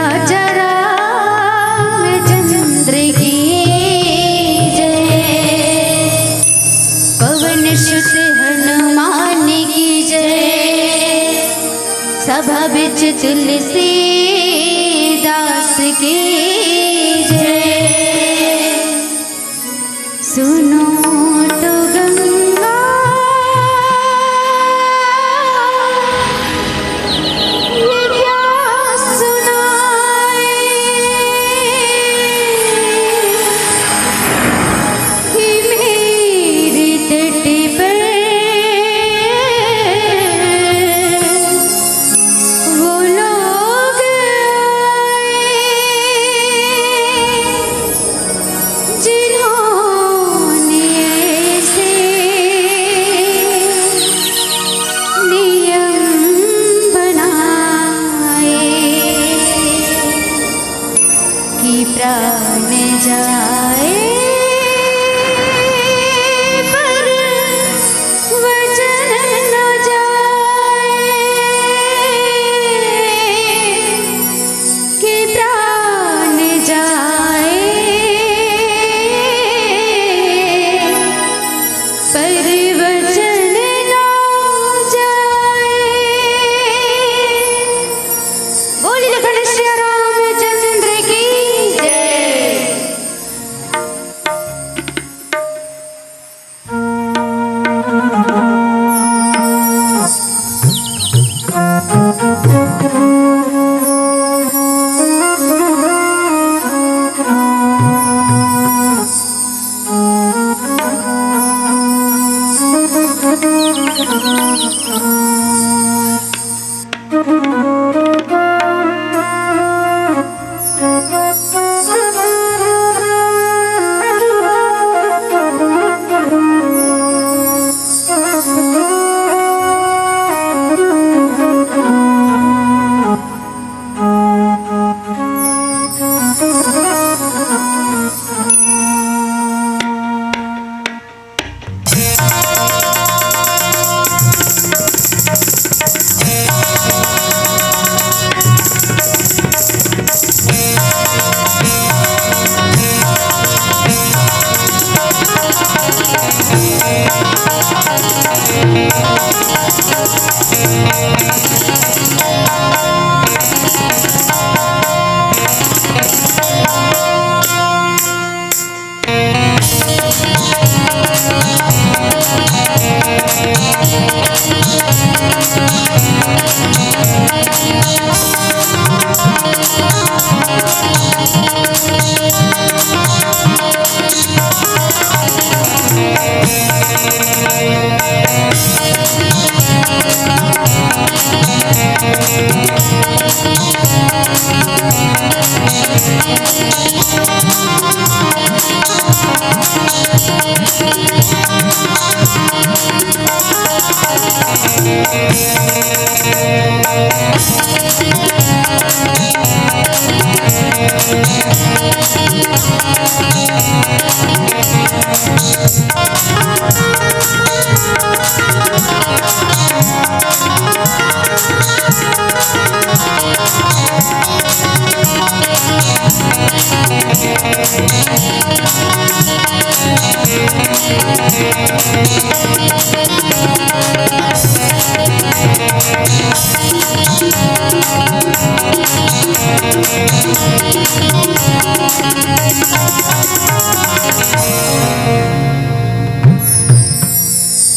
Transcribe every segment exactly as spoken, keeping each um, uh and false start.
राजा रामचंद्र की जय। पवन सुत हनुमान की जय। सभा बिच तुलसीदास की जय। सुनो तो गंगा, ये क्या सुनाए कि मेरे तट पर वो लोग आए। जिन्होंने ऐसे नियम बनाए कि प्राण जाए पर वचन न जाए। कि प्राण जाए पर वचन ना जाए। बोल लखन श्री रामचंद्र की जय।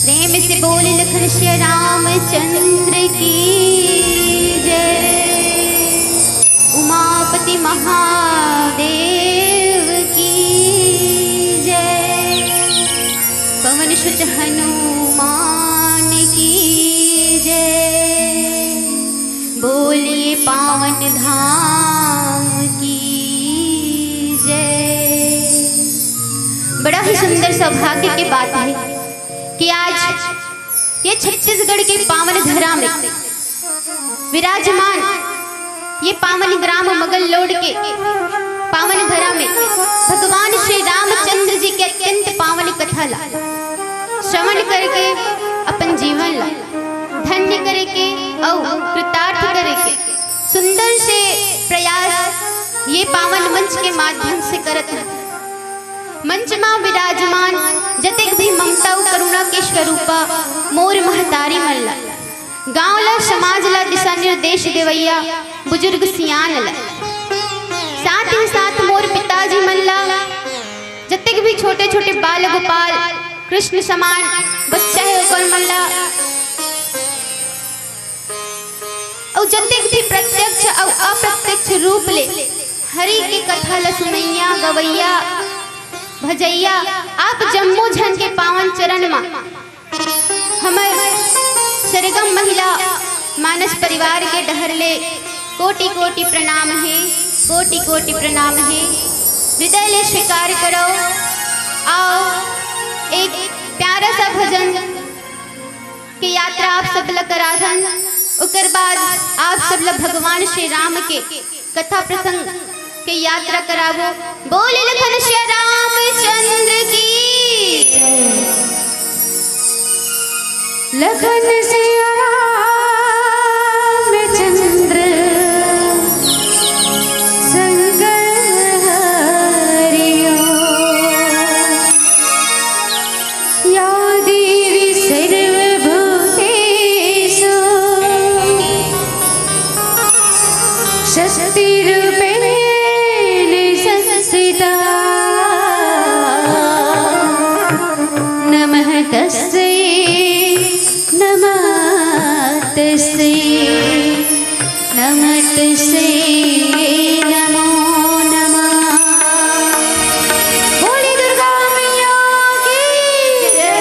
प्रेम से बोल लखन श्री रामचंद्र की जय। उमापति महादेव की जय। पवन सुत हनुमान की जय। बोलिए पावन धाम की जय। बड़ा ही सुंदर सौभाग्य की बात है कि आज ये छत्तीसगढ़ के पावन धरा में विराजमान ये पावन ग्राम मगल लोड के पावन धरा में भगवान श्री रामचंद्र जी के अत्यंत पावन कथा ला श्रवण करके अपन जीवन ला धन्य करे के अउ कृतार्थ करे के सुंदर से प्रयास ये पावन मंच के माध्यम से करत हन। मंच मा विराजमान जतेक भी ममता अउ करुणा के स्वरूपा मोर महतारी मन ला, गांव ला, समाज ला दिशा निर्देश देवैया बुजुर्ग सियान ला, साथ ही साथ मोर पिताजी मन ला, जतेक भी छोटे छोटे बाल गोपाल कृष्ण समान बच्चा हे ओकर मन ला, अउ जतेक भी प्रत्यक्ष अउ अप्रत्यक्ष रूप ले हरि के कथा ल सुनइया, गवइया, भजइया, आप जम्मो झन के पावन चरण म हमर सरगम महिला मानस परिवार के डहर ले कोटि कोटि प्रणाम हे, कोटि कोटि प्रणाम हे। हृदय ले स्वीकार करो। आओ, एक प्यारा सा भजन के यात्रा आप सब ल कराथन। ओकर बाद आप सब ल भगवान श्री राम के कथा प्रसंग के यात्रा कराबो। बोले लखन श्री रामचंद्र की। लखन श्री रामचंद्र संग हरिओ। या देवी सर्वभूतेषु शक्तिरूपेण संस्थिता। नमः तस्यै, नमः तस्यै। नमः तस्यै नमो नमः। बोले दुर्गा मैया की जय।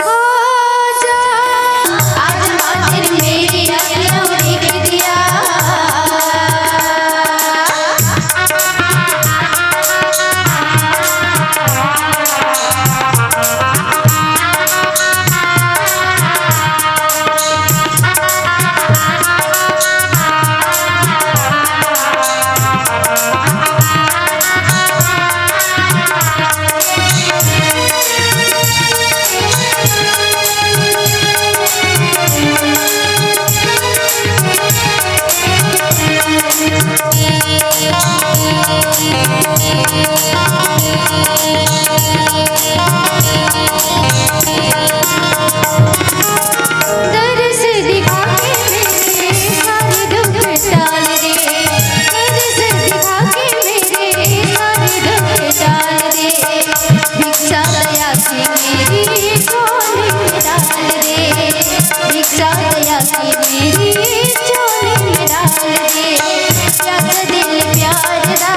आजा। आज मात्र मेरी अखियों ने दिया। दर्श दिखा के मेरे सारे दुख टाल दे। दर्श दिखा के मेरे सारे दुख टाल दे। भिक्षा दया की मेरी झोली में डाल दे। भिक्षा दया की मेरी झोली में डाल दे। प्यार दिल प्यार दा,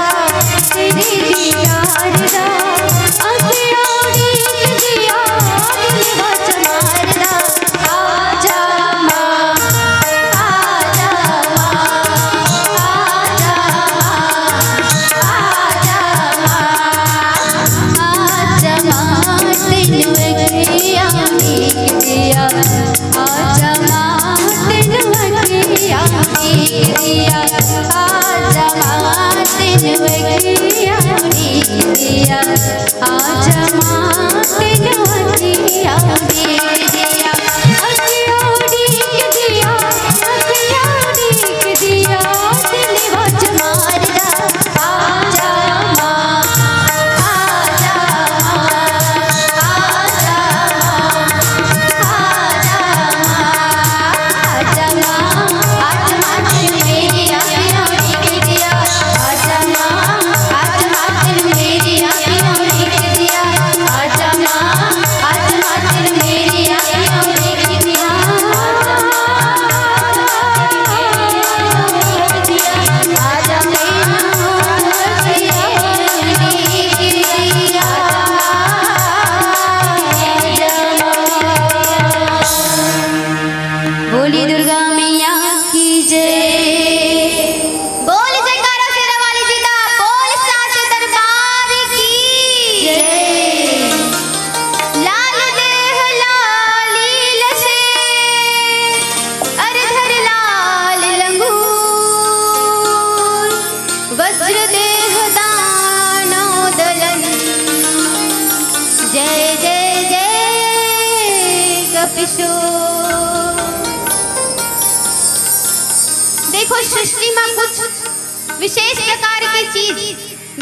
तेरे दीदार दा, अखियां उड़ीक दिया, दिल बच मारदा। आजा माँ, आजा माँ, आजा माँ, आजा माँ, आजा माँ, तेनू अखियां उड़ीक दिया। आजा माँ, तेनू अखियां उड़ीक दिया। आजा माँ, तेनू अखियां उड़ीक दिया। आजा माँ, तेनू अखियां उड़ीक दिया। अखियां उड़ीक दिया, अखियां उड़ीक दिया, दिल बच मारदा। आजा माँ, आजा माँ, आजा माँ, आजा माँ, आजा माँ, आज माँ तेनू मेरी अखियां उड़ीक दिया। आजा माँ, आज माँ तेनू मेरी अखियां उड़ीक दिया। देखो, सृष्टि में कुछ विशेष प्रकार के चीज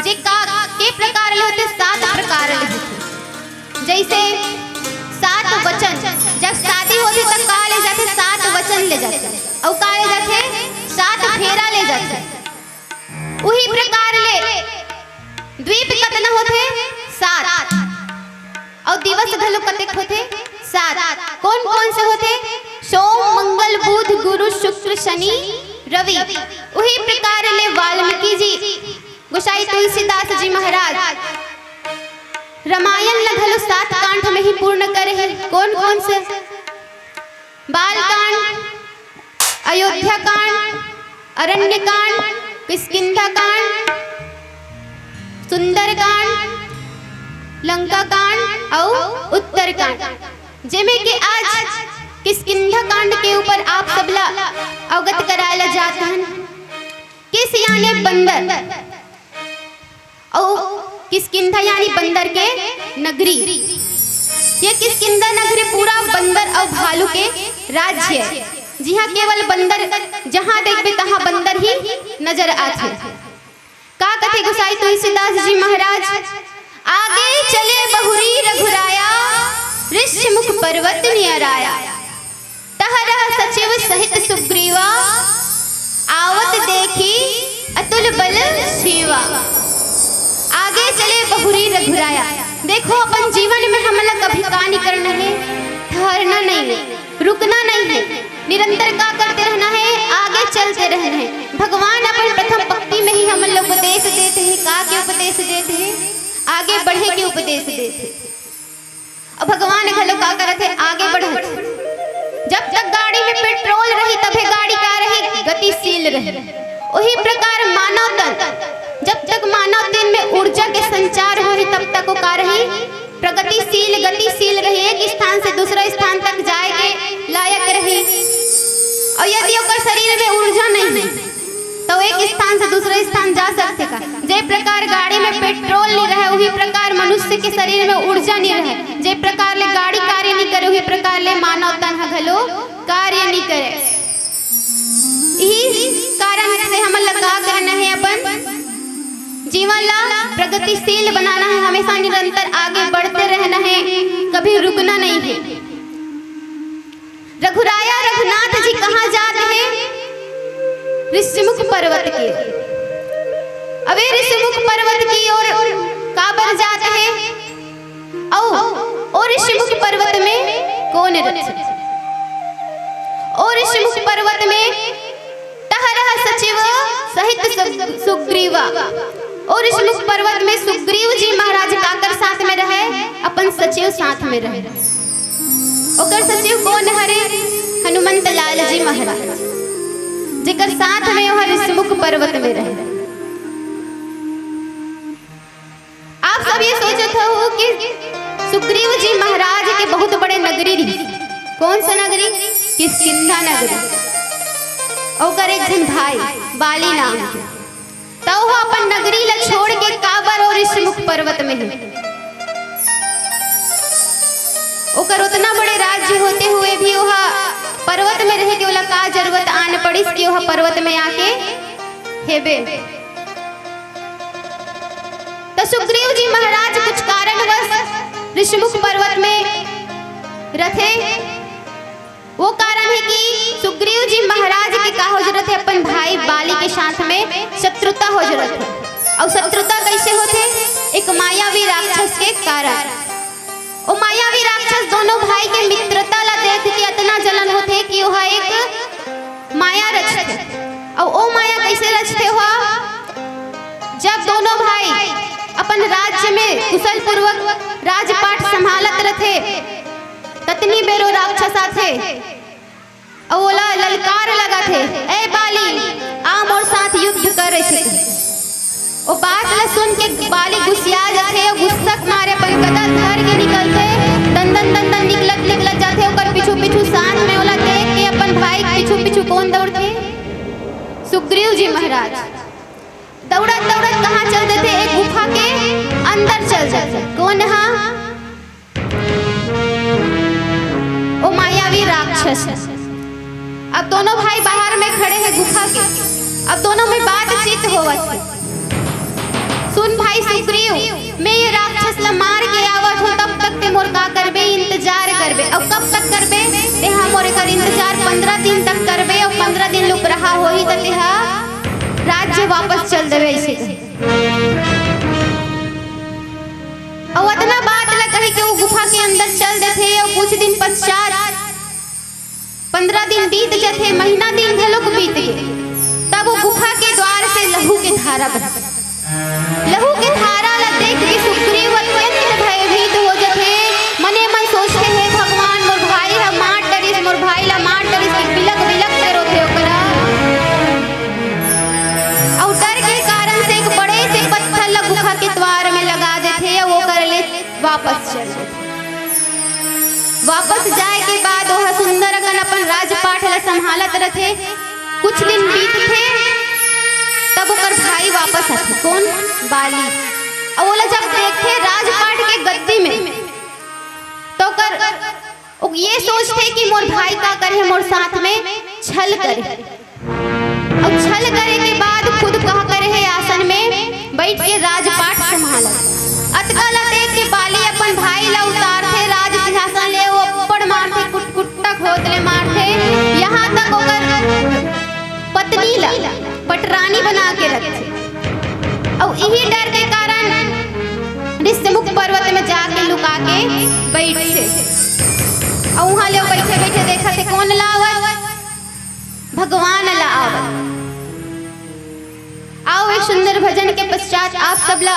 जे का के प्रकार ले होथे, सात प्रकार ले होथे। जैसे सात वचन, जब शादी होथे त का ले जाथे? सात वचन ले जाथे। अउ का ले जाथे? सात फेरा ले जाथे। उही प्रकार ले द्वीप कतना होथे? सात। अउ दिवस घलो कतेक होथे? सात। कोन कोन से होथे? सोम, मंगल, बुध, गुरु, शुक्र, शनि, रवि। उही प्रकार ले वाल्मीकि जी, गोसाई तुलसीदास जी महाराज रामायण ल घलो सात कांड में ही पूर्ण करे हे। कोन कोन से? बाल कांड, अयोध्या कांड, अरण्य कांड, किष्किंधा कांड, सुंदर कांड, लंका कांड अउ उत्तर कांड, जेमे के आज किष्किंधा कांड के ऊपर आप सबला अवगत कराए ला जात हन। किस यानी बंदर अउ किष्किंधा यानी बंदर के नगरी। ये किष्किंधा नगरी पूरा बंदर अउ भालू के राज्य हे, जिहाँ केवल बंदर, जहाँ देखबे तहाँ बंदर ही नजर आथे। का कथे गोसाई तुलसीदास जी महाराज? आगे चले बहुरी रघुराया, ऋषि मुख पर्वत नियराया। तह रह सचिव सहित सुग्रीवा, आवत देखी अतुल बल सीवा। आगे चले बहुरी रघुराया। देखो, अपन जीवन में हमला कभी का नहीं करना हे, ठहरना नहीं हे, रुकना नहीं हे, निरंतर का करते रहना हे? आगे चलते रहना हे। भगवान अपन प्रथम पंक्ति में ही हमला उपदेश देत हे। का के उपदेश देत हे? आगे बढ़े के उपदेश देत हे। अउ भगवान घलो का करत हे? आगे बढ़त। जब तक गाड़ी में पेट्रोल रही, तभे गाड़ी का रही? गतिशील रही। वही प्रकार मानव तन, जब तक मानव तन में ऊर्जा के संचार होही, तब तक वो का रही? प्रगतिशील, गतिशील रही, एक स्थान से दूसरा स्थान तक जाए के लायक रही। अउ यदि ओकर शरीर में ऊर्जा नहीं है, तो एक स्थान से दूसरे स्थान जा सकथे का? जे प्रकार गाड़ी में पेट्रोल नहीं रहे, वही प्रकार मनुष्य के शरीर में ऊर्जा नहीं रहे। जे प्रकार ले गाड़ी कार्य नहीं करे, वही प्रकार ले मानव तन ह घलो कार्य नहीं करे। यही कारण से हमन ला का करना है? अपन जीवन ला प्रगतिशील बनाना है, हमेशा निरंतर आगे बढ़ते रहना है, कभी रुकना नहीं है। रघुराया रघुनाथ जी कहाँ जात हे? ऋषिमुख पर्वत की ओर। अबे ऋषिमुख पर्वत की ओर काबर जात हे? अउ ओ ऋषिमुख पर्वत में कोन रथे? ओ ऋषिमुख पर्वत में टहरह सचिव सहित सुग-, सुग्रीवा। ओ ऋषिमुख पर्वत में सुग्रीव जी महाराज काकर साथ में रहे? अपन सचिव साथ में रहे। ओकर सचिव कोन हरे? हनुमंत लाल जी महाराज, जेकर साथ में ओह ऋषिमुख पर्वत में रहे। आप सब ये सोचत हो कि सुग्रीव जी महाराज के बहुत बड़े नगरी रही। कौन सा नगरी? किष्किंधा नगरी। ओकर एक झन भाई बाली नाम के, त वो अपन नगरी ला छोड़ के काबर ओ ऋषिमुख पर्वत में है। ओकर उतना बड़े राज्य होते हुए भी वह पर्वत में रहे के ओला का जरूरत आन पड़िस कि वह पर्वत में आके हेबे। त सुग्रीव जी महाराज कुछ कारणवश ऋषिमुख पर्वत में रथे। वो कारण है कि सुग्रीव जी महाराज के का हो जरूरत है? अपन भाई बाली के साथ में शत्रुता हो जरूरत है। और शत्रुता कैसे होथे? एक मायावी राक्षस के कारण। वो मायावी राक्षस दोनों भाई के मित्रता ला देख के इतना जलन होथे कि वह एक माया रचथे। और वो माया कैसे रचथे? हुआ जब दोनों भाई अपन राज्य में कुशल पूर्वक राजपाट संभालत रथे, ततनी बेरो राक्षस आथे अउ ओला ललकार लगाथे, "ए बाली, आ मोर साथ युद्ध कर," ऐसे कहे। ओ बात ला सुन के बाली गुस्सिया जाथे अउ गुस्सा के मारे अपन गदा धर के निकलथे। दंदन दंदन निकलत निकलत जाथे, ओकर पीछू पीछू साथ में ओला देख के अपन भाई के पीछू पीछू कौन दौड़थे? सुग्रीव जी महाराज। दौड़त दौड़त कहाँ चल देथे? एक गुफा के अंदर चल देथे। कौन हा? ओ मायावी राक्षस। अब दोनों भाई बाहर में खड़े हैं गुफा के। अब दोनों में बातचीत होवत हे। सुन भाई सुग्रीव, मैं ये राक्षस ला मार के आवत हों, तब तक ते मोर का करबे, इंतजार करबे। अउ कब तक करबे? तेहा मोर एकर इंतजार पंद्रह दिन तक करबे, अउ पंद्रह दिन ले उपराहा होही त तेहा राज्य वापस चल देबे। अइसे अउ अतना बात ला कहि के वो गुफा के अंदर चल देथे। अउ कुछ दिन पश्चात पंद्रह दिन बीत जथे, महीना दिन घलोक बीत गे। तब वो गुफा के द्वार से लहू के धारा बहथे। लहू के धारा ला देख के सुग्रीव अत्यंत भयभीत हो जथे। मने मन सोचथे, "हे भगवान, मोर भाई ह मार डरिस, मोर भाई ला मार डरिस," के बिलक बिलक के रोथे ओकरा। अउ डर के कारण से एक बड़े से पत्थर ला गुफा के द्वार में लगा देथे अउ ओकर ले वापस चल देथे। वापस जाए के बाद ओह सुंदर अकन अपन राजपाट ला संभालत रथे। कुछ दिन बीतथे, तब ओकर भाई वापस आथे। कोन? बाली। अउ ओला जब देखथे राजपाट के गद्दी में, त ओकर, ओ ये सोचथे कि मोर भाई का करे हे, मोर साथ में छल करे। अउ छल करे के बाद खुद का करे हे, आसन में बइठ के राजपाट संभालत। अतका ला देख के बाली अपन भाई ला उतारथे राज सिंहासन ले, वो अब्बड़ मारथे, कुटकुट्टा खोत ले मारथे, यहाँ तक ओकर पत्नी ला पटरानी बना के रखथे। अउ इही डर के कारण ऋष्यमुख पर्वत में जाके लुका के बइठथे। अउ उहाँ ले बइठे बइठे देखथे कोन ला आवत? भगवान ला आवत। आओ, एक सुंदर भजन के पश्चात आप सब ला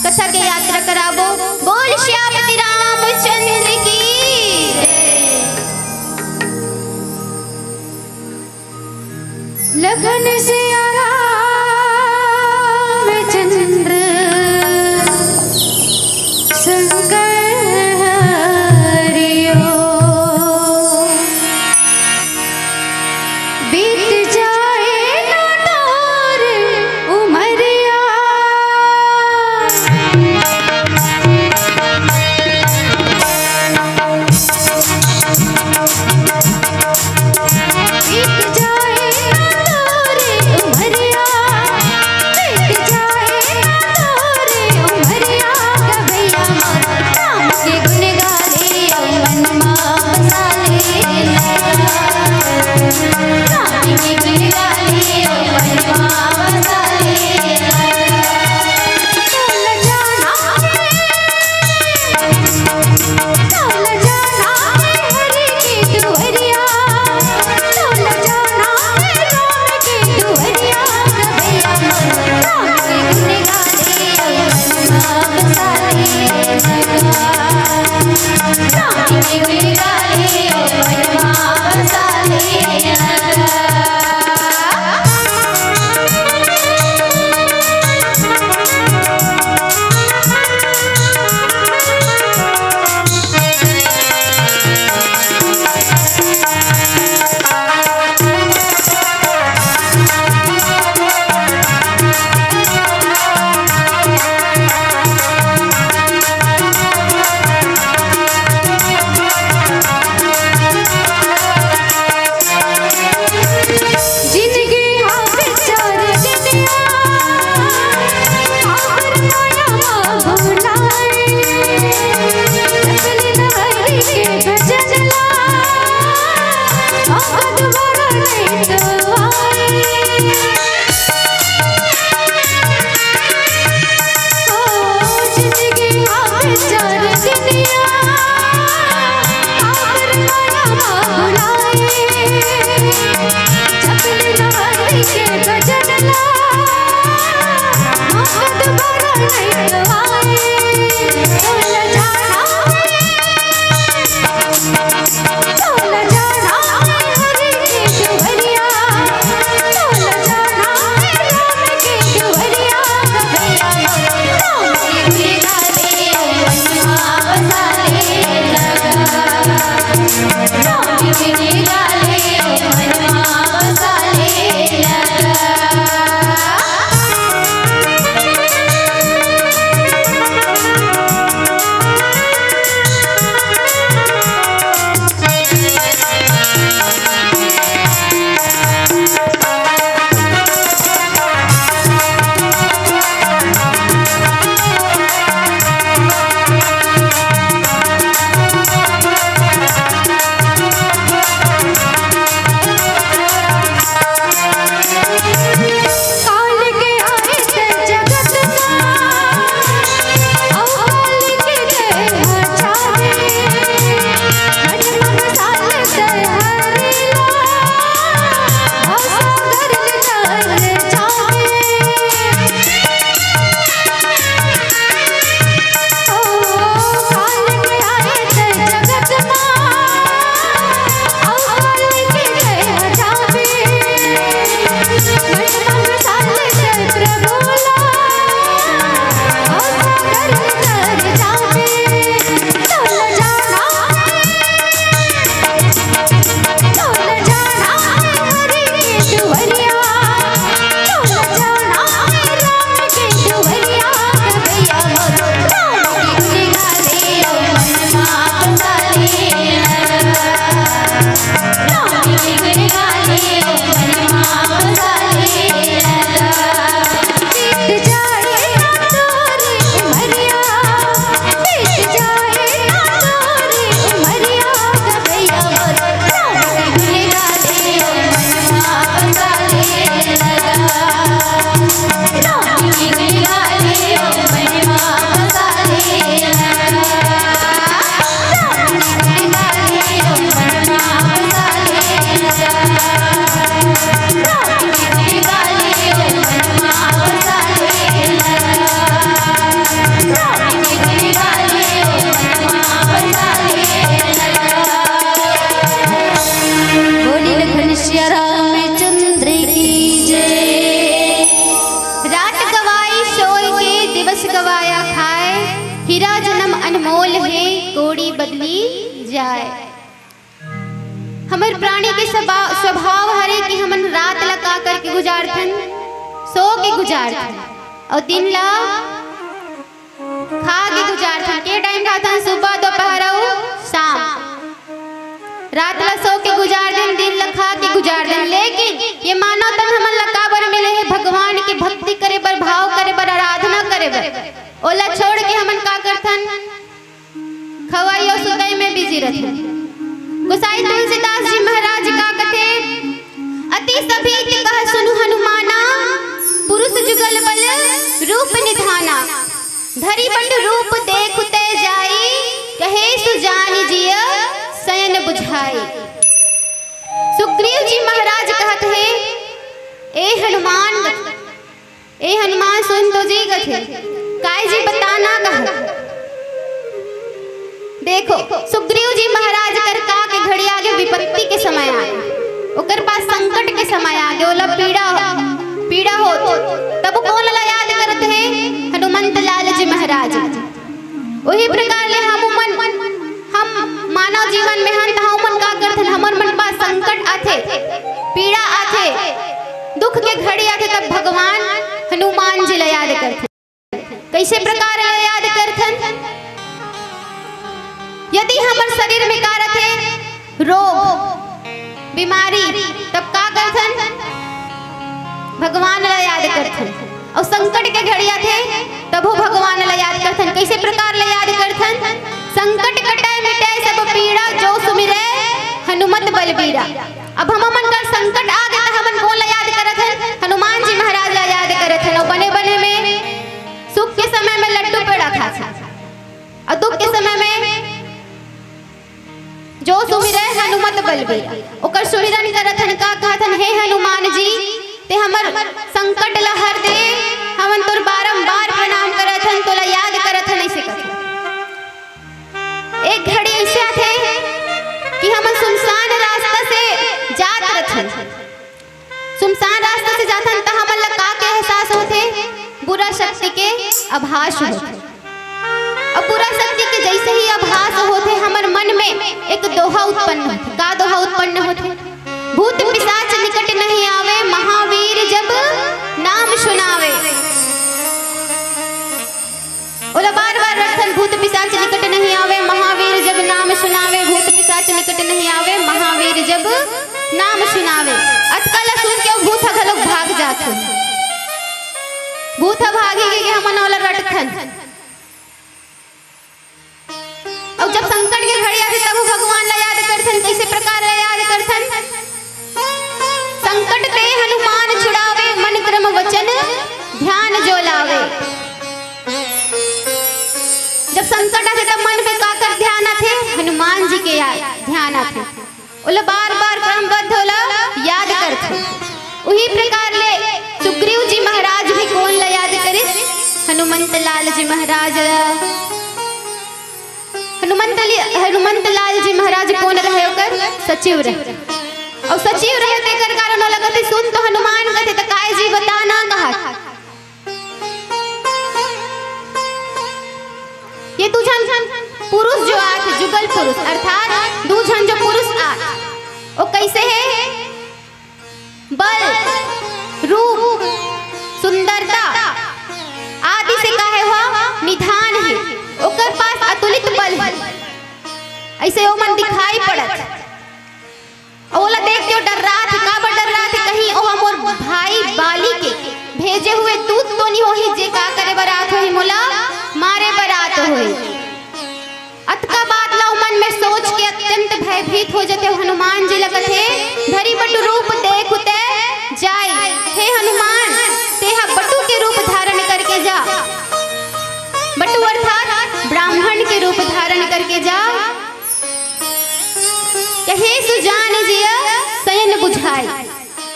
कथा के यात्रा कराबो। बोल सियापति रामचंद्र की। लखन सिया रामचंद्र शंकर हरिओ। बीत जाए ना तोर उमरिया। बीत जाए ना तोर उमरिया। जाए। हमर प्राणी के स्वभा-, स्वभाव हरे कि हमन रात ला का करके गुजारथन? सो के गुजारथन। अउ दिन ला खा के गुजारथन। के टाइम खाथन? सुबह, दोपहर अउ शाम। रात ला सो के गुजार देन, दिन ला खा के गुजार देन। लेकिन ये मानव तन हमन ला काबर मिले हे? भगवान के भक्ति करे बर, भाव करे बर, आराधना करे बर। ओला छोड़ के हमन का करथन? खवई अउ सुतई में बिजी रथे। गोसाई तुलसीदास जी महाराज का कथे, "अति सभीत कह सुनु हनुमाना, पुरुष जुगल बल रूप निधाना। धरि बटु रूप देखु तै जाई, कहे सु जानि जिय सयन बुझाई।" सुग्रीव जी महाराज कहत हे, "ए हनुमान, ए हनुमान सुन तो जी," कथे, "काय जी बताना कहा?" देखो, सुग्रीव जी महाराज कर का के घड़ी आगे, विपत्ति के समय आगे, ओकर पास संकट के समय आगे, ओला पीड़ा, पीड़ा होत, तब कोन ला याद करत हे? हनुमंत लाल जी महाराज। वही प्रकार ले हम मन, हम मानव जीवन में हन, त हमन का करथन? हमर मन पास संकट आथे, पीड़ा आथे, दुख के घड़ी आथे, तब भगवान हनुमान जी ला याद करथन। कइसे प्रकार ले याद करथन? यदि हमर शरीर में का रथे? रोग, बीमारी, तब का करथन? भगवान ला याद करथन। अउ संकट के घड़ी आथे, तभो भगवान ला याद करथन। कइसे प्रकार ले याद करथन? "संकट कटै मिटै सब पीड़ा, जो सुमिरै हनुमत बलबीरा।" अब हमन कर संकट आ गे, त हमन कोन ला याद करत हन? हनुमान जी महाराज ला याद करत हन। अउ बने बने में सुख के समय में लड्डू पेड़ा खाथन, अउ दुख के समय में "जो सुमिरै हनुमत बलबीरा", ओकर सुमिरन करत हन। का कहत हन? "हे हनुमान जी, तैं हमर संकट ला हर दे, हमन तोर बारंबार प्रणाम करत हन, तोला याद करत हन", अइसे कथे। एक घड़ी अइसे आथे कि हमन सुनसान रास्ता से जात रथन, सुनसान रास्ता से जाथन, त हमन ला का के एहसास होथे? बुरा शक्ति के आभास होथे। अब बुरा शक्ति के जइसे ही आभास होथे, हमर मन में एक दोहा उत्पन्न होथे। का दोहा उत्पन्न होथे? "भूत पिशाच निकट नहीं आवे, महावीर जब नाम सुनावे।" ओला बार-बार रटथन, "भूत पिशाच निकट नहीं आवे, महावीर जब नाम सुनावे, भूत पिशाच निकट नहीं आवे, महावीर जब नाम सुनावे।" अतका ला सुन के ओ भूत ह घलोक भाग जाथे। भूत ह भागे के हमन ओला रटथन। अउ जब संकट के घड़ी आथे, तब भगवान ला याद करथन। कइसे प्रकार ला याद करथन? "संकट ते हनुमान छुड़ावे, मन क्रम वचन ध्यान जो लावे।" जब संकट आथे, तब मन में काकर ध्यान आथे? हनुमान जी के याद, ध्यान आथे। ओला बार-बार क्रमबद्ध ओला याद करथे। उही प्रकार ले सुग्रीव जी महाराज भी कोन ला याद करिस? हनुमंत लाल जी महाराज ला। हनुमंत लि-, हनुमंत लाल जी महाराज कोन रहे? ओकर सचिव रहे। अउ सचिव रहे तेकर कारण ओला कथे, "सुन तो हनुमान," कथे, "त काय जी बता ना," कहा। ये दू झन पुरुष जो आत, जुगल पुरुष, अर्थात दू झन जो पुरुष आत, ओ कइसे हे? बल, रूप, सुंदरता आदि से का हे? ओहा निधान हे, ओकर पास अतुलित बल हे। अइसे ओमन दिखाई पड़त। ओला देख के ओ डर्रात हे। काबर डर्रात हे? कहीं ओहा मोर भाई बाली के भेजे हुए दूत तो नइ होही, जे का करे बर आत होही, मोला मारे बर आत होही। अतका बात ला ओ मन में सोच के अत्यंत भयभीत हो जथे। हनुमान जी ला कथे, "धरि बटु रूप देखु तै जाई।" हे हनुमान, तेहा बटु के रूप धारण करके जा। बटु अर्थात ब्राह्मण के रूप धारण करके जा। "कहे सु जानि जिय सयन बुझाई।"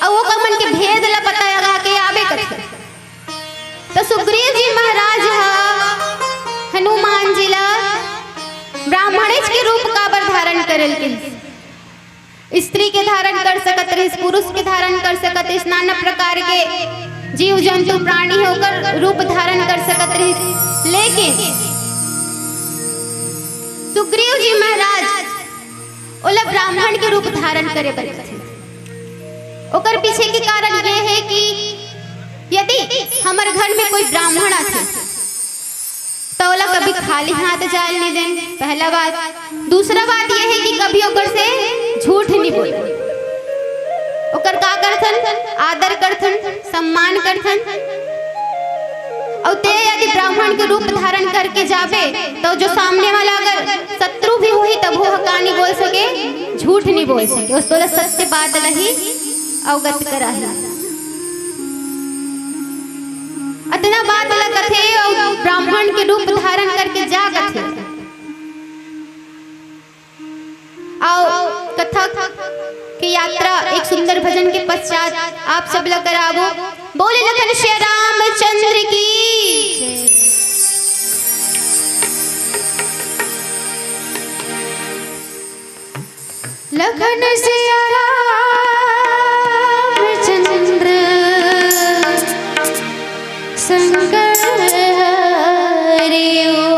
अउ ओकर मन के भेद ला पता लगा के आबे कथे। त सुग्रीव जी महाराज ह हनुमान जी ला ब्राह्मणेच के रूप काबर धारण करे ल कहिस? स्त्री के धारण कर सकत रहिस, पुरुष के धारण कर सकत रहिस, नाना प्रकार के जीव जंतु प्राणी हे ओकर रूप धारण कर सकत रहिस। लेकिन सुग्रीव जी महाराज ओला ब्राह्मण के रूप धारण करे बर कथे। ओकर पीछे के कारण ये हे कि यदि हमर घर में कोई ब्राह्मण आथे, त ओला कभी खाली हाथ जाए ल नइ देन, पहला बात। दूसरा बात ये हे कि कभी ओकर से झूठ नइ बोले। ओकर का करथन? आदर करथन, सम्मान करथन। अउ ते यदि ब्राह्मण के रूप धारण करके जाबे, त जो सामने वाला अगर शत्रु भी होही, तभो ह का नइ बोल सके, झूठ नइ बोल सके। ओह तोला सत्य बात ल ही अवगत कराही। अतना बात ल कथे अउ ब्राह्मण के रूप धारण करके जा कथे। अउ कथा के यात्रा एक सुंदर भजन के पश्चात आप सब ल कराबो। बोले लखन श्री रामचंद्र की। लखन श्री रामचंद्र शंकर हरि ओम।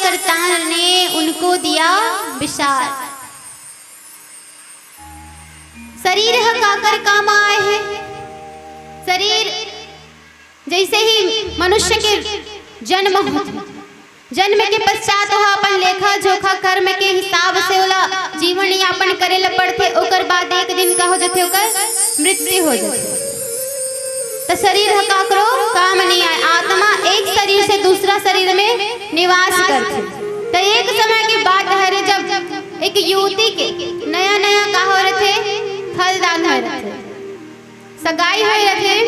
करतार ने उनको दिया विसार। शरीर ह काकर काम आए हे? शरीर जैसे ही मनुष्य के जन्म होथे, जन्म के पश्चात ओहा अपन लेखा जोखा कर्म के हिसाब से ओला जीवन यापन करे ल पड़थे। ओकर बाद एक दिन का हो जथे, ओकर मृत्यु हो जथे। त शरीर ह काकरो काम नहीं आए। आत्मा एक शरीर से दूसरा शरीर में निवास करथे। त एक समय के बात हरे, जब एक युवती के नया नया का हो रथे, फलदान हो रथे, सगाई होए रथे।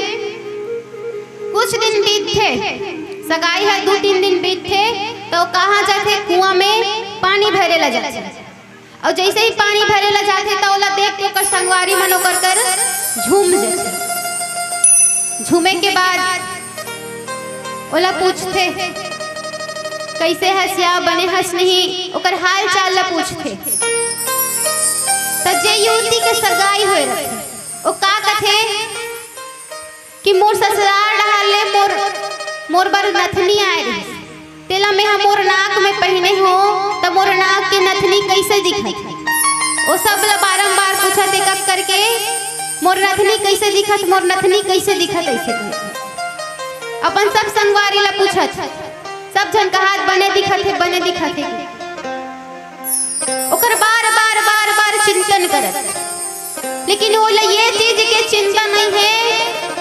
कुछ दिन बीतथे, सगाई ह दू तीन दिन बीतथे, त कहाँ जाथे? कुआं में पानी भरे ला जाथे। अउ जैसे ही पानी भरे ला जाथे, त ओला देख के ओकर संगवारी मन ओकर कर झूम जथे। झूमे के बाद ओला पूछथे, "कैसे हस या, बने हस नहीं?" ओकर हाल चाल ला पूछथे। त जे युवती के सगाई होए रथे, ओ का कथे कि मोर ससुराल डहार ले मोर, मोर बर नथनी आए रहिस, तेला मेंहा मोर नाक में पहिने हो, त मोर नाक के नथनी कइसे दिखत? ओ सब ल बारंबार पूछत, एक-एक करके, "मोर नथनी कइसे दिखत, मोर नथनी कइसे दिखत?" अइसे कहिके अपन सब संगवारी ल पूछत, सब झन कहत, "बने दिखत हे, बने दिखत हे।" ओकर बार-बार, बार-बार चिंतन करत, लेकिन ओला ये चीज के चिंता नहीं हे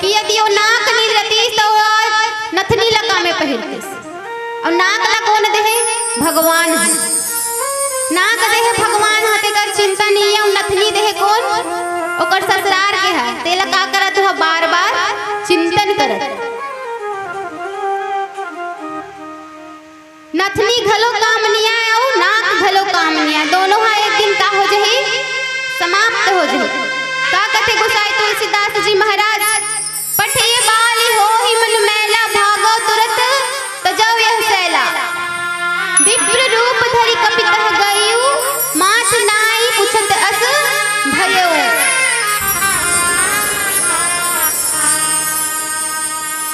कि यदि ओ नाक नहीं रहती त ओ आज नथनी ला का में पहिरतिस। अउ नाक ला कोन देहे? भगवान ह। नाक देहे भगवान ह, तेकर चिंता नहीं हे। अउ नथनी देहे कोन? ओकर ससुरार के ह। तेला का करत हो? बार-बार चिंतन करत। नथनी घलो काम नइ आय अउ नाक घलो काम नइ आय, दोनों ह एक दिन का हो जही, समाप्त हो जही। का कथे गोसाई तुलसीदास जी महाराज, "पठे बाली होहि मन मैला, भागो तुरत तजौ यह सैला। विप्र रूप धरि कपि तह गइउ, माथ नाइ पुछत अस भयउ।"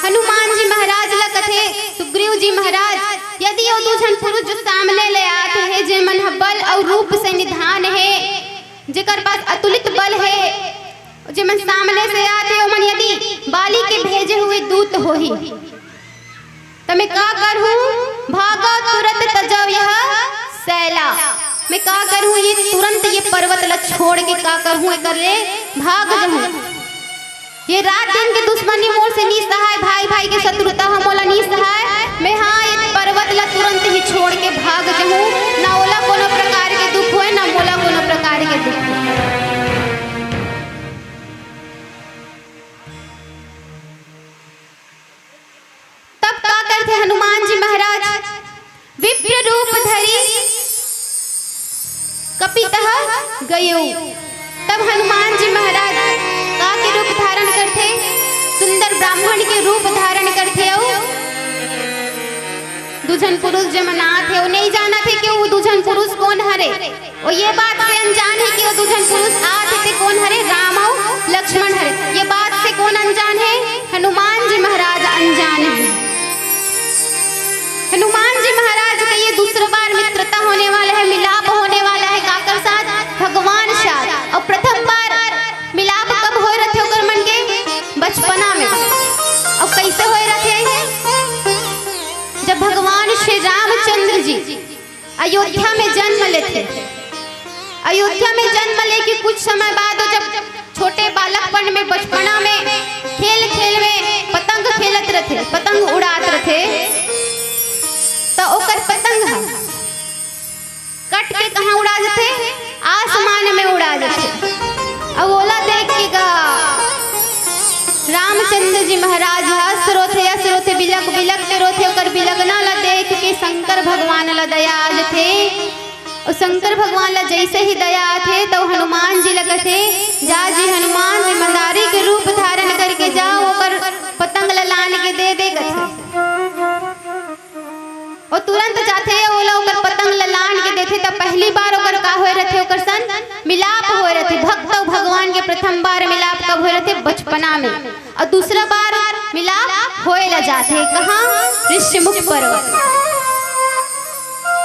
हनुमान जी महाराज ला कथे, सुग्रीव जी महाराज, यदि ओ दू झन पुरुष जो सामने ले आत हे, जेमन ह बल अउ रूप से निधान हे, जेकर पास अतुलित बल हे, जेमन सामने से आत हे, ओमन यदि बाली के भेजे हुए दूत होही, त मैं का करहूँ? भागो तुरत तजौ यह सैला। मैं का करहूँ? ये तुरंत ये पर्वत ला छोड़ के का करहूँ? एकर ले भाग जहूँ। ये रात दिन के दुश्मनी मोर से नी सहाय, भाई भाई के शत्रुता ह मोला नी सहाय। मैं हाँ ये पर्वत ला तुरंत ही छोड़ के भाग जहूँ, ना ओला कोनो प्रकार के दुख होय, ना मोला कोनो प्रकार के दुख होय। तब का करथे हनुमान जी महाराज? विप्र रूप धरि कपि तह गयो। तब हनुमान जी महाराज का के रूप धारण करथे? सुंदर ब्राह्मण के रूप धारण करथे। अउ दू झन पुरुष जेमन आत हे, ओ नइ जानत हे कि ओ दू झन पुरुष कोन हरे। ओ ये बात से अनजान हे कि ओ दू झन पुरुष आत हे, ते कोन हरे? राम अउ लक्ष्मण हरे। ये बात से कोन अनजान हे? हनुमान जी महाराज अनजान हे। हनुमान जी महाराज के ये दूसरा बार मित्रता होने वाला है, मिलाप होने वाला है। काकर साथ? भगवान साथ। अउ प्रथम बार मिलाप कब होए रथे ओकर मन के? बचपना में। अउ कइसे होए रथे? जब भगवान श्री रामचंद्र जी अयोध्या में जन्म लेथे। अयोध्या में जन्म लेके कुछ समय बाद वो जब छोटे बालकपन में, बचपना में खेल खेल में पतंग खेलत रथे, पतंग उड़ात रथे, त ओकर पतंग ह कट के कहाँ उड़ा जथे? आसमान में उड़ा जथे। अउ ओला देख के गा रामचंद्र जी महाराज ह अस रोथे, अस रोथे, बिलक बिलक के रोथे। ओकर बिलकना ला देख के शंकर भगवान ला दया आ जथे। अउ शंकर भगवान ला जइसे ही दया आथे, त हनुमान जी ला कथे, "जा जी हनुमान, ईमानदारी के रूप धारण करके जा, ओकर पतंग ला लान के दे दे," कथे। ओ तुरंत जाथे, ओला ओकर पतंग ल लान के देथे, त पहली बार ओकर का होए रथे, ओकर सन मिलाप होए रथे। भक्त अउ भगवान के प्रथम बार मिलाप कब होए रथे? बचपना में। अउ दूसरा बार मिलाप होए ल जाथे कहाँ? ऋष्यमुख पर्वत।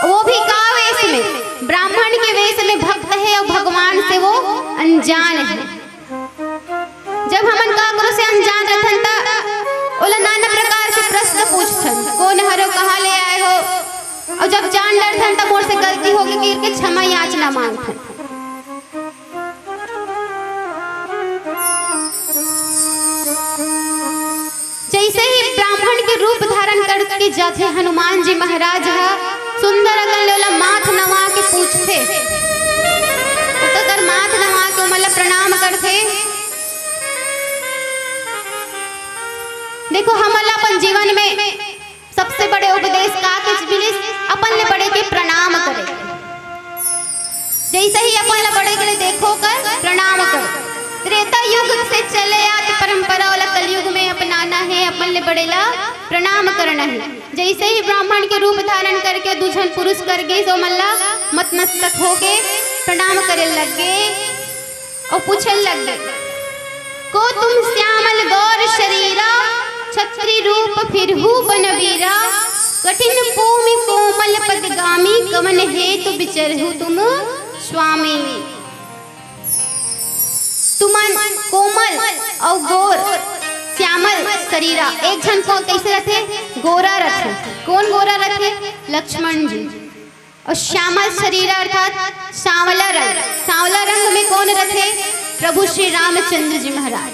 वो भी का वेश में? ब्राह्मण के वेश में भक्त हे अउ भगवान से वो अनजान हे। जब हमन काकरो से अनजान रथन, त ओला नाना प्रकार से प्रश्न पूछथन, "कोन हरो, कहाँ ले आए हो?" अउ जब जान डरथन, त "मोर से गलती होगे," कहिके क्षमा याचना मांगथन। जइसे ही ब्राह्मण के रूप धारण करके जाथे हनुमान जी महाराज ह, सुंदर अकन ले ओला माथ नवा के पूछथे। ओकर माथ नवा के ओमन ला प्रणाम करथे। देखो, हमन ला अपन जीवन में सबसे बड़े उपदेश का के मिलिस? अपन ले बड़े के प्रणाम करे। जइसे ही अपन ले बड़े के ले देखो, कर प्रणाम करो। त्रेता युग से चले आत परंपरा वाला कलयुग में अपनाना हे, अपन ले बड़े ला प्रणाम करना हे। जइसे ही ब्राह्मण के रूप धारण करके दू झन पुरुष कर गे, सो मन ला मत मस्तक होके प्रणाम करे लग गे। अउ पूछे लग गे, "को तुम श्यामल गौर शरीरा, छत्री रूप फिरहु बन बीरा, कठिन भूमि कोमल पदगामी, कवन हेतु बिचरहु तुम स्वामी।" तुमन कोमल अउ गोर, श्यामल शरीरा, एक झन को कइसे रथे? गोरा रथे। कोन गोरा रथे? लक्ष्मण जी। अउ श्यामल शरीर अर्थात सांवला रंग। सांवला रंग में कोन रथे? प्रभु श्री रामचंद्र जी महाराज।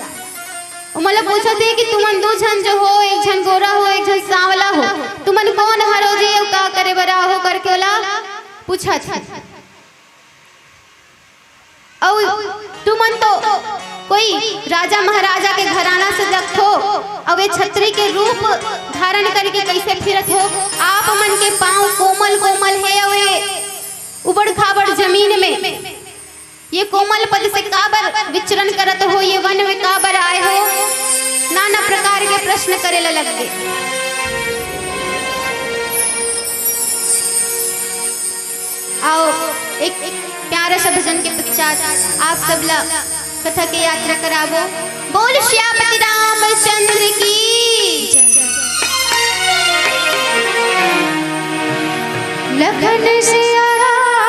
ओमन ला पूछत हे कि तुमन दू झन जो हो, एक झन गोरा हो, एक झन सांवला हो, तुमन कोन हरो जी अउ का करे बर आहो करके ओला पूछत हे। अउ तुमन तो कोई राजा महाराजा के घराना से लगथो, अउ ये छत्री के रूप धारण करके कइसे फिरत हो? आप मन के पाँव कोमल कोमल हे, अउ ये उबड़ खाबड़ जमीन में ये कोमल पद से काबर विचरण करत हो? ये वन में काबर आए हो? नाना प्रकार के प्रश्न करे ला लग गे। आओ, एक, एक प्यारा सा भजन के पश्चात आप सब ला कथा के यात्रा कराबो। बोल सियापति रामचंद्र की जय। लखन सिया रामचंद्र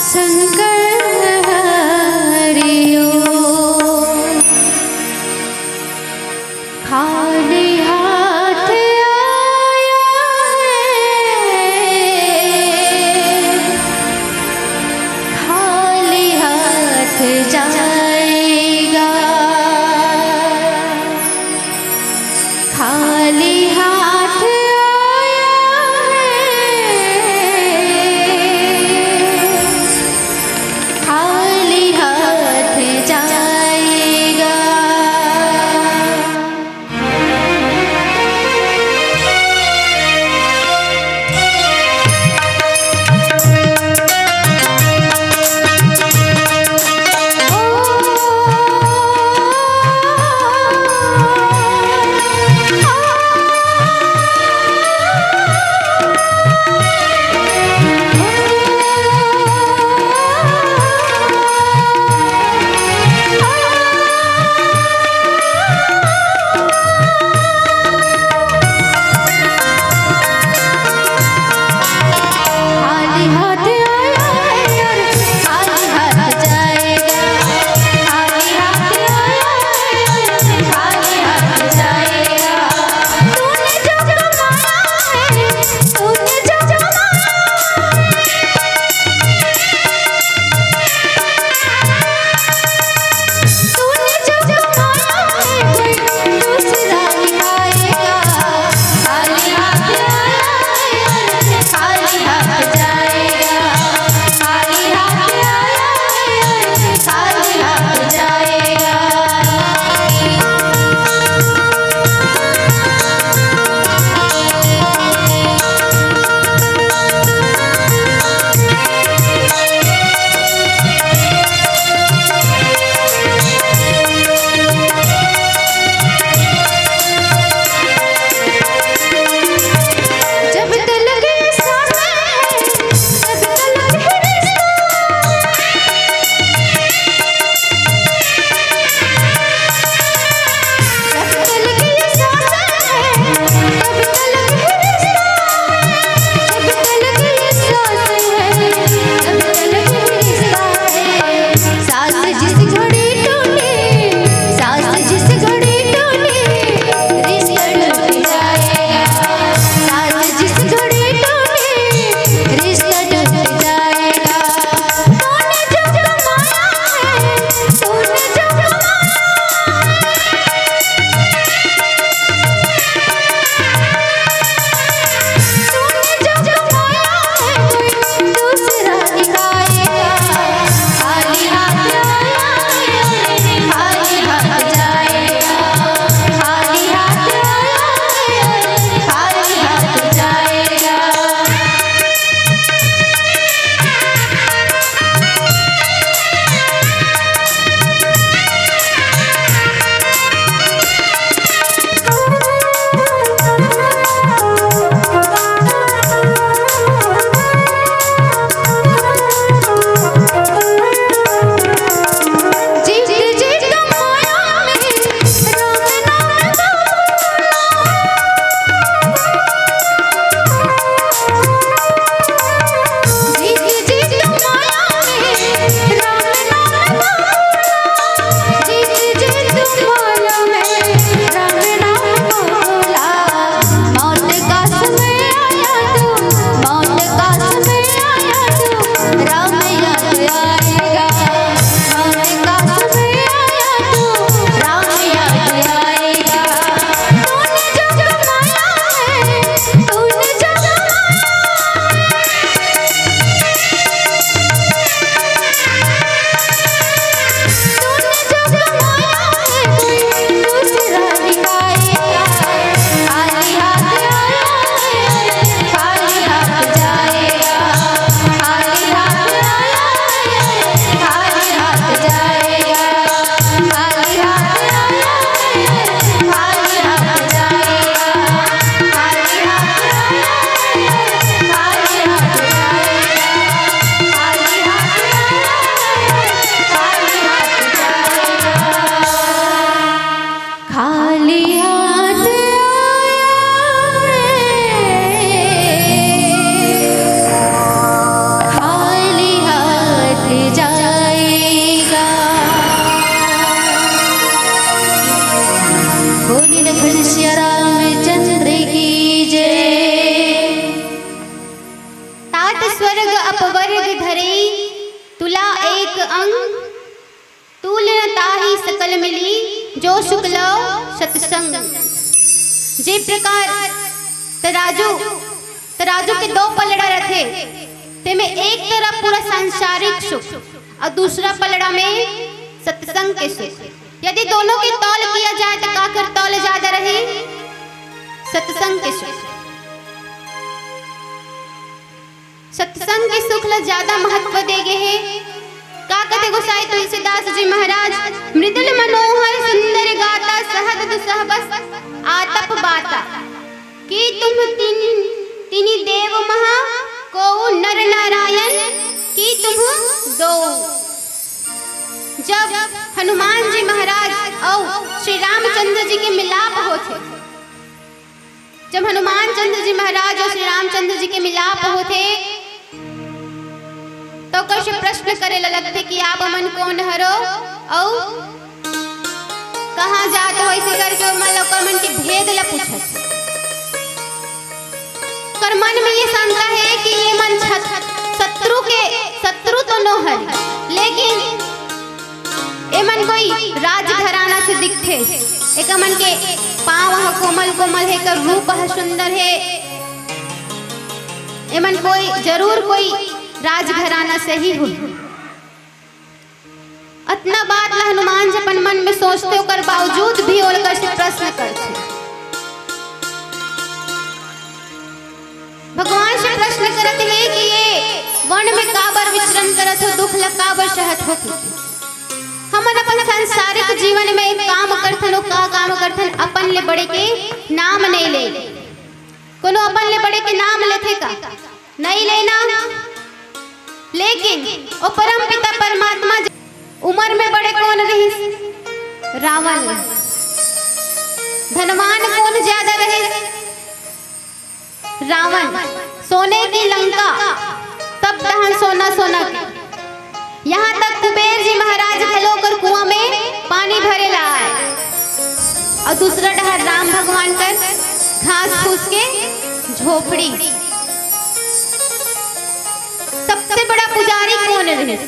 संकट हरियो। खाली हाथ आया है, खाली हाथ जाएगा। खाली हाथ आया है, खाली हाथ जाएगा। अंग, तूल न ताहि सकल मिली, जो सुख लव सत्संग। जे प्रकार तराजू, तराजू के दो पलड़ा रथे, तेमे एक तरफ पूरा सांसारिक सुख अउ दूसरा पलड़ा में सत्संग के सुख। यदि दोनों के तौल किया जाए, तो काकर तौल ज्यादा रही? सत्संग के सुख। सत्संग के सुख ला ज्यादा महत्व दे गे हे। का कथे गोसाई तुलसीदास जी महाराज, "मृदुल मनोहर सुंदर गाता, सहज दुसह बस आतप बाता। की तुम तिन, तिनि देव महा, को नर नारायण, की तुम दो।" जब हनुमान जी महाराज अउ श्री रामचंद्र जी के मिलाप होथे, जब हनुमान चंद्र जी महाराज अउ श्री रामचंद्र जी के मिलाप होथे, तो कैसे प्रश्न करे ला लगथे कि आप मन कोन हरो अउ कहाँ जात हो, ऐसे करके ओमन ला, ओकर मन के भेद ला पूछत। ओकर मन में ये शंका हे कि ये मन छत-, शत्रु के, शत्रु तो नो हरे, लेकिन एमन कोई राजघराना से दिखथे। एकर मन के पाँव ह कोमल कोमल हे, एकर रूप ह सुंदर हे। एमन कोई, जरूर कोई राजघराना से ही हो। अतना बात ला हनुमान जी अपन मन में सोचथे, ओकर बावजूद भी ओकर से प्रश्न करथे। भगवान से प्रश्न करत हे कि ये वन में काबर विचरण करत हो, दुख ला काबर सहत हो? हमन अपन सांसारिक जीवन में काम करथन, ओ का काम करथन, अपन ले बड़े के नाम नहीं ले। कोनो अपन ले बड़े के नाम लेथे का? नहीं लेना। लेकिन ओ परम पिता परमात्मा ज-, उम्र में बड़े कोन रहिस? रावण। धनवान कोन ज्यादा रहिस? रावण। सोने की लंका, सब तहन सोना सोना के। यहाँ तक कुबेर जी महाराज घलो ओकर कुआं में पानी भरे ला आए। अउ दूसरा डहर राम भगवान कर घास फूस के झोपड़ी। सबसे बड़ा पुजारी कोन रहिस?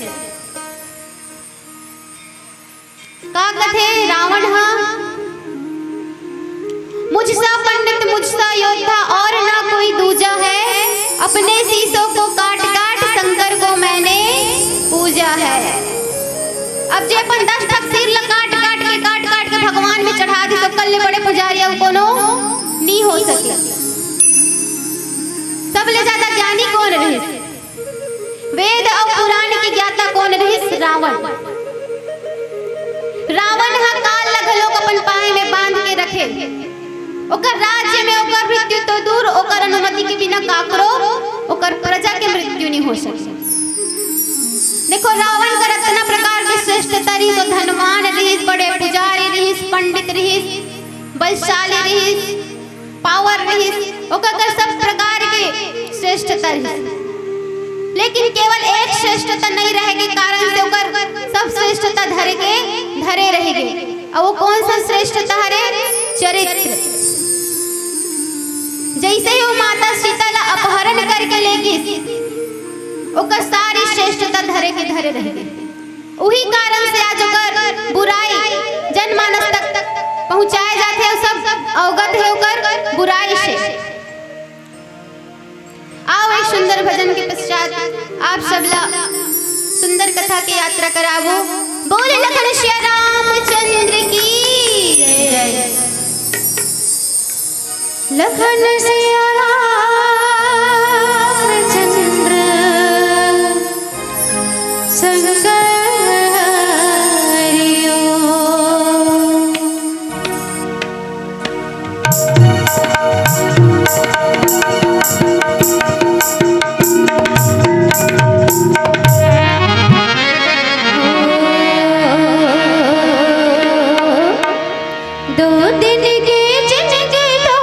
का कथे रावण हा? मुझसा पंडित मुझसा योद्धा और ना कोई दूजा है, अपने शीशों को काट काट शंकर को मैंने पूजा है। अब जे अपन दस ठक सिर ला काट काट के, काट काट के भगवान में चढ़ा दे, तो ओकर ले बड़े पुजारी अउ कोनो नी हो सके। सब ले ज्यादा ज्ञानी कोन रहिस? वेद अउ पुराण के ज्ञाता कोन रहिस? रावण। रावण ह काल ल घलोक अपन पाय में बांध के रखे। ओकर राज्य में ओकर मृत्यु तो दूर, ओकर अनुमति के बिना काकरो, ओकर प्रजा के मृत्यु नहीं हो सके। देखो, रावण कर अतना प्रकार के श्रेष्ठता रहिस, तो धनवान रहिस, बड़े पुजारी रहिस, पंडित रहिस, बलशाली रहिस, पावर रहिस, ओकर कर सब प्रकार के श्रेष्ठता रहिस, लेकिन केवल एक श्रेष्ठता नहीं रहे के कारण से ओकर सब श्रेष्ठता धरे के धरे रह गे। अउ वो कौन सा श्रेष्ठता हरे? चरित्र। जैसे ही वो माता सीता ला अपहरण करके ले गिस, ओकर सारी श्रेष्ठता धरे के धरे रह गे। उही कारण से आज ओकर बुराई जनमानस तक पहुंचाए जाथे अउ सब अवगत हे ओकर बुराई से। आओ, एक सुंदर भजन के पश्चात आप सब ला सुंदर कथा के यात्रा कराबो। बोल लखन सिया रामचंद्र की जय। लखन सिया रामचंद्र संग हरिओ। दो दिन के जिनगी तो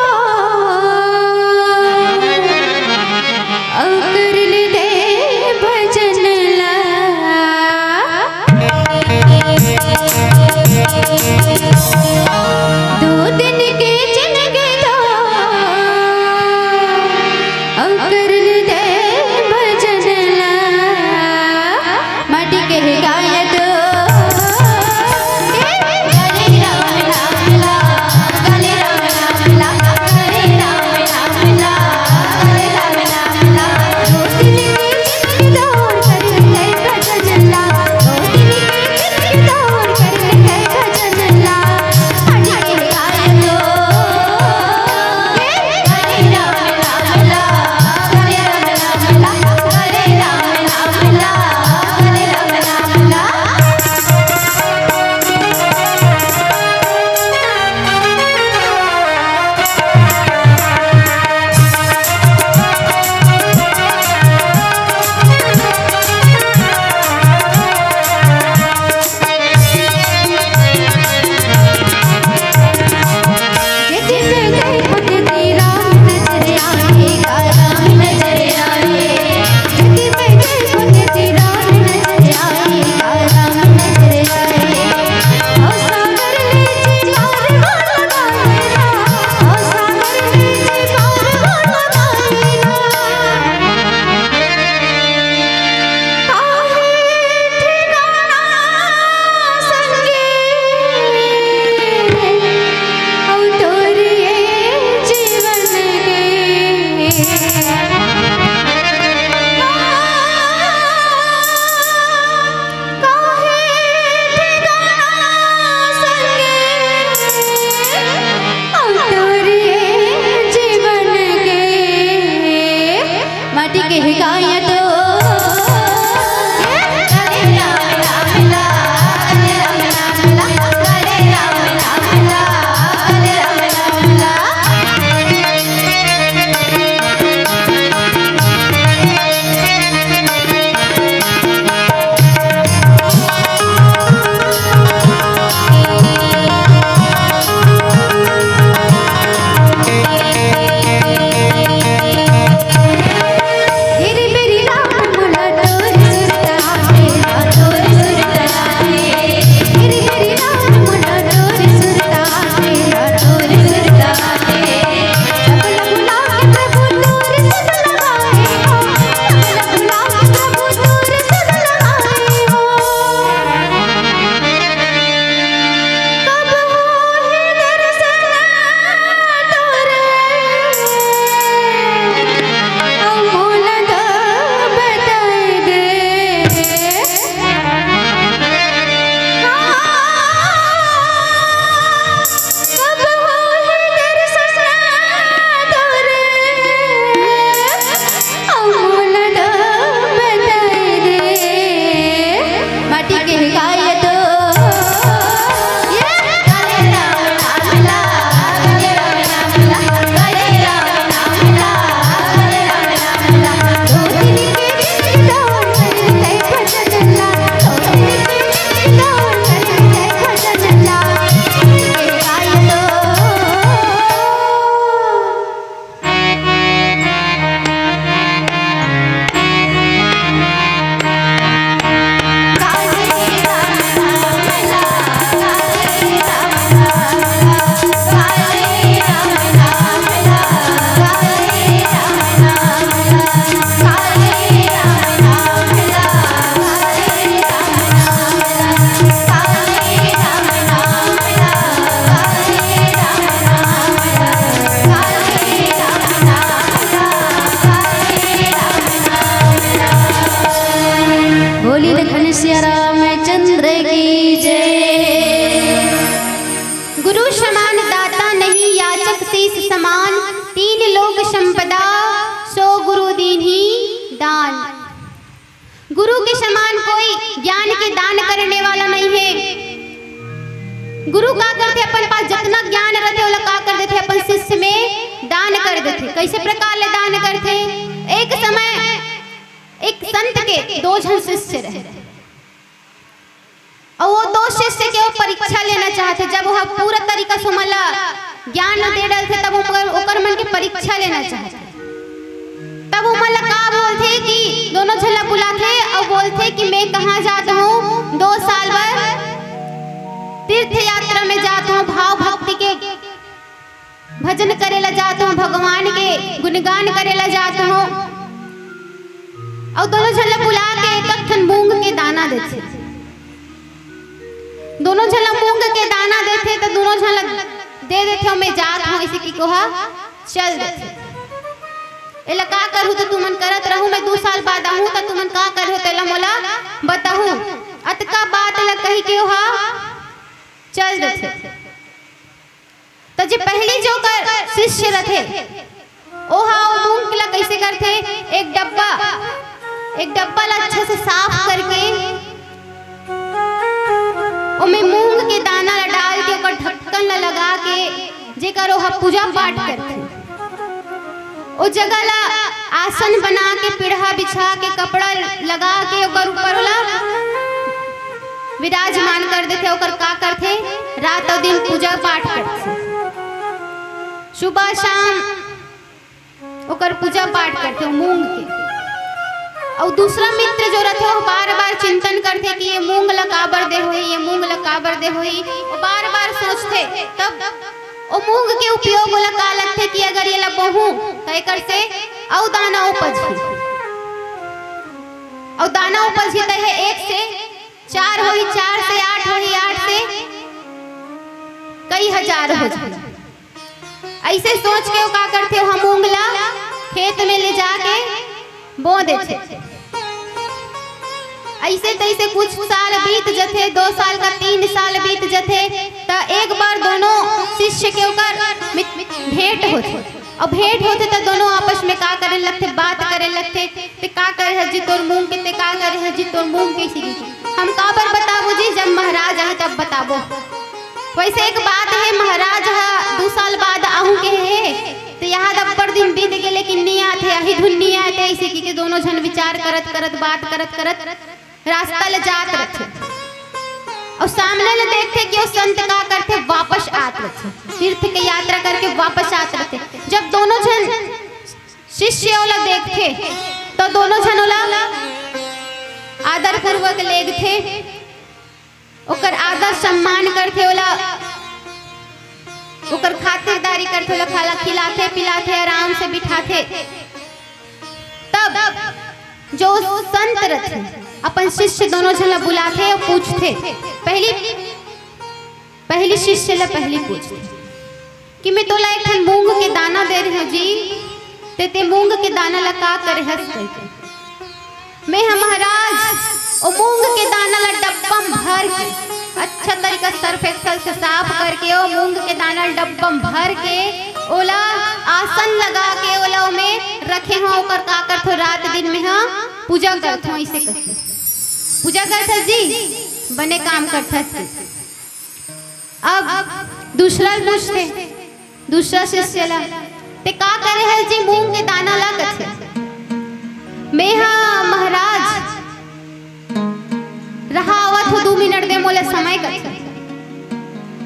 तीन लोक संपदा, सो गुरु दीन्ही दान। गुरु के समान कोई ज्ञान के दान करने वाला नहीं है। गुरु का करथे, अपन पास जतना ज्ञान रथे, ओला का कर देथे, अपन शिष्य में दान कर देथे। कैसे प्रकार ले दान करथे? एक समय एक संत के दो झन शिष्य रहे, अउ वो दो शिष्य के वो परीक्षा लेना चाहथे। जब वो पूरा तरीका से ओमन ला ज्ञान दे डरथे, तब ओकर, ओकर मन के परीक्षा लेना चाहथे। तब ओमन ला का बोलथे कि दोनों झन ला बुलाथे अउ बोलथे कि मैं कहाँ जात हूँ दो साल बर तीर्थ यात्रा में जात हूँ, भाव भक्ति के भजन करे ला जात हूँ, भगवान के गुणगान करे ला जात हूँ। अउ दोनों झन ला बुला के एक ठन मूंग के दाना देथे। दोनों झन ला मूंग के दाना देथे, त दोनों झन ला दे देथे, "मैं जात हूँ," ऐसे कि कोहा चल देथे। "एला का करहू, त तुमन करत रहू, मैं दू साल बाद आहूँ, त तुमन का करहू, तेला मोला बताहू।" अतका बात ला कही के ओहा चल देथे। त जे पहली जो कर शिष्य रथे, ओहा ओ मूंग ला कैसे करथे? एक डब्बा, एक डब्बा ला अच्छा से साफ करके, ओमे मूंग के दाना ला डाल के, ओकर ढक्कन ला लगा के, जेकर ओहा पूजा पाठ करथे, ओ जगह ला आसन बना के, पीढ़ा बिछा के, कपड़ा लगा के, ओकर ऊपर ओला विराजमान कर देथे। ओकर का करथे? रात अउ दिन पूजा पाठ करथे, सुबह शाम ओकर पूजा पाठ करथे मूंग के। अउ दूसरा मित्र जो रथे, वो बार-बार चिंतन करथे कि ये मूंग ला काबर दे होही, ये मूंग ला काबर दे होही। वो बार-बार सोचथे, तब वो मूंग के उपयोग ओला का लगथे कि अगर ये ला बोहूं, त एकर से अउ दाना उपजही, अउ दाना उपजही, त ये एक से चार होही, चार से आठ होही, आठ से कई हजार हो जाही। ऐसे सोच के वो का करथे, वो मूंग ला खेत में ले जाके बो देथे। ऐसे तैसे कुछ साल बीत जथे, दो साल का तीन साल बीत जथे, त एक बार दोनों शिष्य के ओकर मित-, भेंट होथे। अउ भेंट होथे त दोनों आपस में का करे लगथे, बात करे लगथे, "ते का करे हस जी तोर मूंग के, ते का करे हस जी तोर मूंग के?" इसी हम काबर बताबो जी, जब महाराज आही तब बताबो। वैसे एक बात हे, महाराज ह दू साल बाद आहूं के हे, त याद अब्बड़ दिन बीत गे, लेकिन नी आत हे, अही धुन नी आत हे, ऐसे कि के दोनों झन विचार करत करत, बात करत करत रास्ता ले जात रथे। अउ सामने ले देखथे कि वो संत का करथे, वापस आत रथे, तीर्थ के यात्रा करके वापस आत रथे। जब दोनों झन शिष्य ओला देखथे, त दोनों झन ओला आदर पूर्वक लेगथे। ओकर आदर सम्मान करथे, ओला, ओकर खातिरदारी करथे, ओला खाला खिलाथे, पिलाथे, आराम से बिठाथे। तब जो संत रथे, अपन शिष्य दोनों झन ला बुलाथे अउ पूछथे, पहली, पहली शिष्य ला पहली पूछथे कि "मैं तोला एक ठन मूंग के दाना दे रहे हूँ जी, ते, ते मूंग के दाना ला का करे हस?" कहिके। "मैं ह महाराज, ओ मूंग के दाना ला डब्बा म भर के, अच्छा तरीका सर्फ एक्सल से साफ करके, ओ मूंग के दाना ला डब्बा म भर के, ओला आसन लगा के, ओला ओमे रखे हूँ, ओकर का करथो, रात दिन में ह पूजा करथो, ऐसे करके पूजा करथस जी, बने काम करथस।" अब दूसरा पूछथे, दूसरा शिष्य ला, "ते का करे हस जी मूंग के दाना ला?" कथे। "मैं हा महाराज, रहा आवत हो, दू मिनट दे मोला समय," कथे।